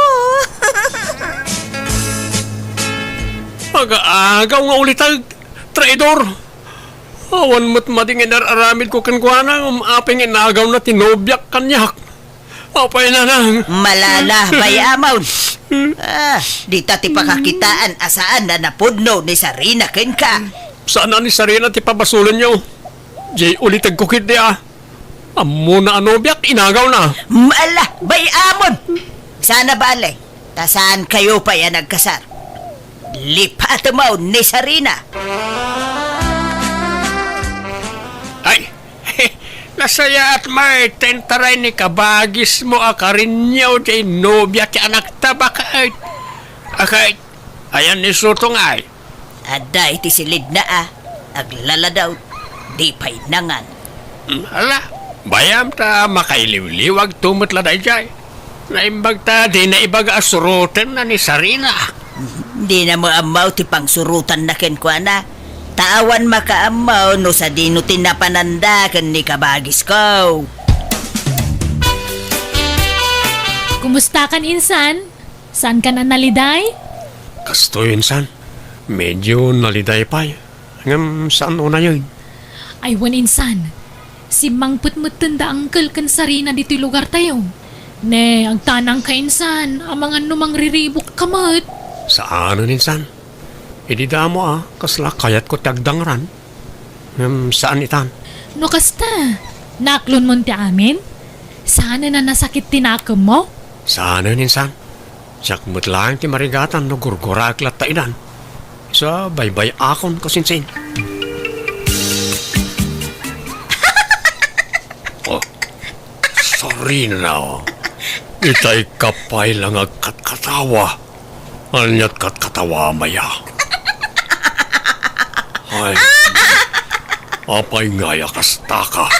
Aga-agaw nga uliteg, traidor! Awan met madi nga inar-aramidko kenkuana, ngem apay nga inagawna ti nobiak kaniak? Apay, nanang? Malala, bay-amon. Ah, dita ti pakakitaan a saan a napudno ni Sarina kenka. Saan a ni Sarina ti pabasolenyo. Jay ulitegko ketdi a. Ammona a nobiak, inagawna. Mala, bay-amon. Sana bale, ta saankayo pay a nagkasar. Lipatemon ni Sarina. Ay, nasayaat met ti intaray ni kabagismo a karinyo ti nobia ti anakta, baket. Aket, ayan ni Soto ngay? Adda iti silidna a, aglaladaw, di pay nangan. Mm, ala, bayam ta makailiwliwagto met la daydiay. Naimbag ta dina ibaga a surotenna ni Sarina. Dina met ammo ti pangsurotanna kenkuana. Ta awan makaammo no sadino ti napananda ken ni kabagisko. Kumustakan, insan? Saankan a naliday? Kastoy, insan. Medyo naliday pay. Ngem saan unayen. Ay wen, insan. Simmangpet metten da uncle ken Sarina ditoy lugartayo. Ne, agtanangka, insan, amangan no mangriribukka met. Saanen, insan. Idi damo a, kasla kayatko ti agdangran. Ngem saan itan. No kasta, naaklonmon ti amin? Saanen a nasakit ti nakemmo? Saanen, insan. Siak met laeng ti marigatan no gurguraek latta idan. Sa baybay-akon kasinsin. Oh, Sarina, itay ka pay la nga agkatkatawa. Aniat katkatawa, maya? Ay, apay ngay a kastaka?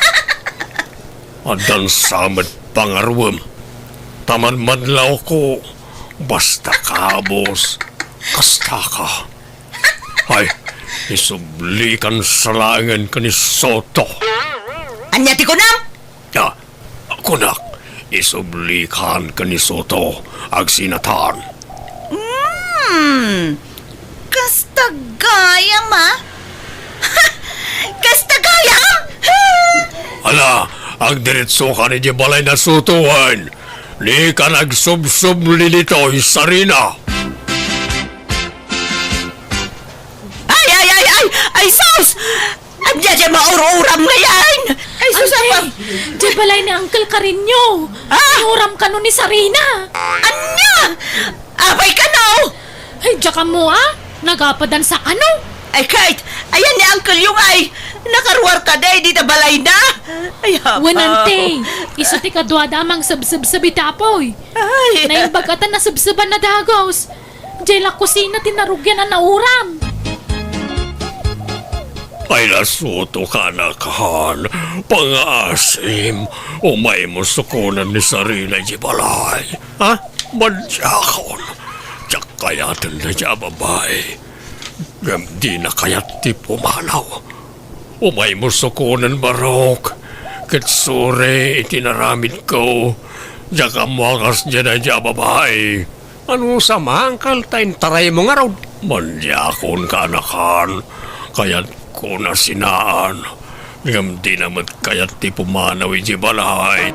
Addan sa met pangaruem. Ta madmadlawko, basta kabus, kastaka. Ay, isublikan sa laengen ken ni Soto. Ania ti kunam? Ah, kunak, isublikan ken ni Soto, agsinatan. Hmm, kasta gayam a? Kasta gayam? Ala, agdiretsokan idiay balay na Soto wen. Dikan agsubsubli ditoy, Sarina. Ay, ay, ay, ay! Ay, sus! Ania diay maur-uram ngay? Ay, sus, Ante, apa? Diay balay ni Uncle Karinyo. Ah! Inuram kano ni Sarina. Ania? Apay kano? Ay, diak ammo a. Nagapadan sa kano. Ay, Kate, ayan ni Uncle yung ay. Nakaruar ka na, di ta balay na. Ay, apa? Wen, ante, isu ti kaduada a mangsubsubsub iti apoy. Ay. Naimbag a ta nasubsuban a dagus. Diay la kusina ti narugian a nauram. Ay, nasuto ka, anakan. Pangaasim, umaymo sukonen ni Sarina idiay balay. Ha? Madiakon. Diak kayaten daydiay a babai. Ngem dina kayat ti pumanaw. Umaymo sukonen, Barok, ket suri iti naramidko. Diak ammo a kasdiay daydiay a babai. Ano sa mangkal ta intaraymo ngarud? Mandiakon, kaanakan. Kayatko na sinaan. Ngem dina met kayat ti pumanaw idiay balay.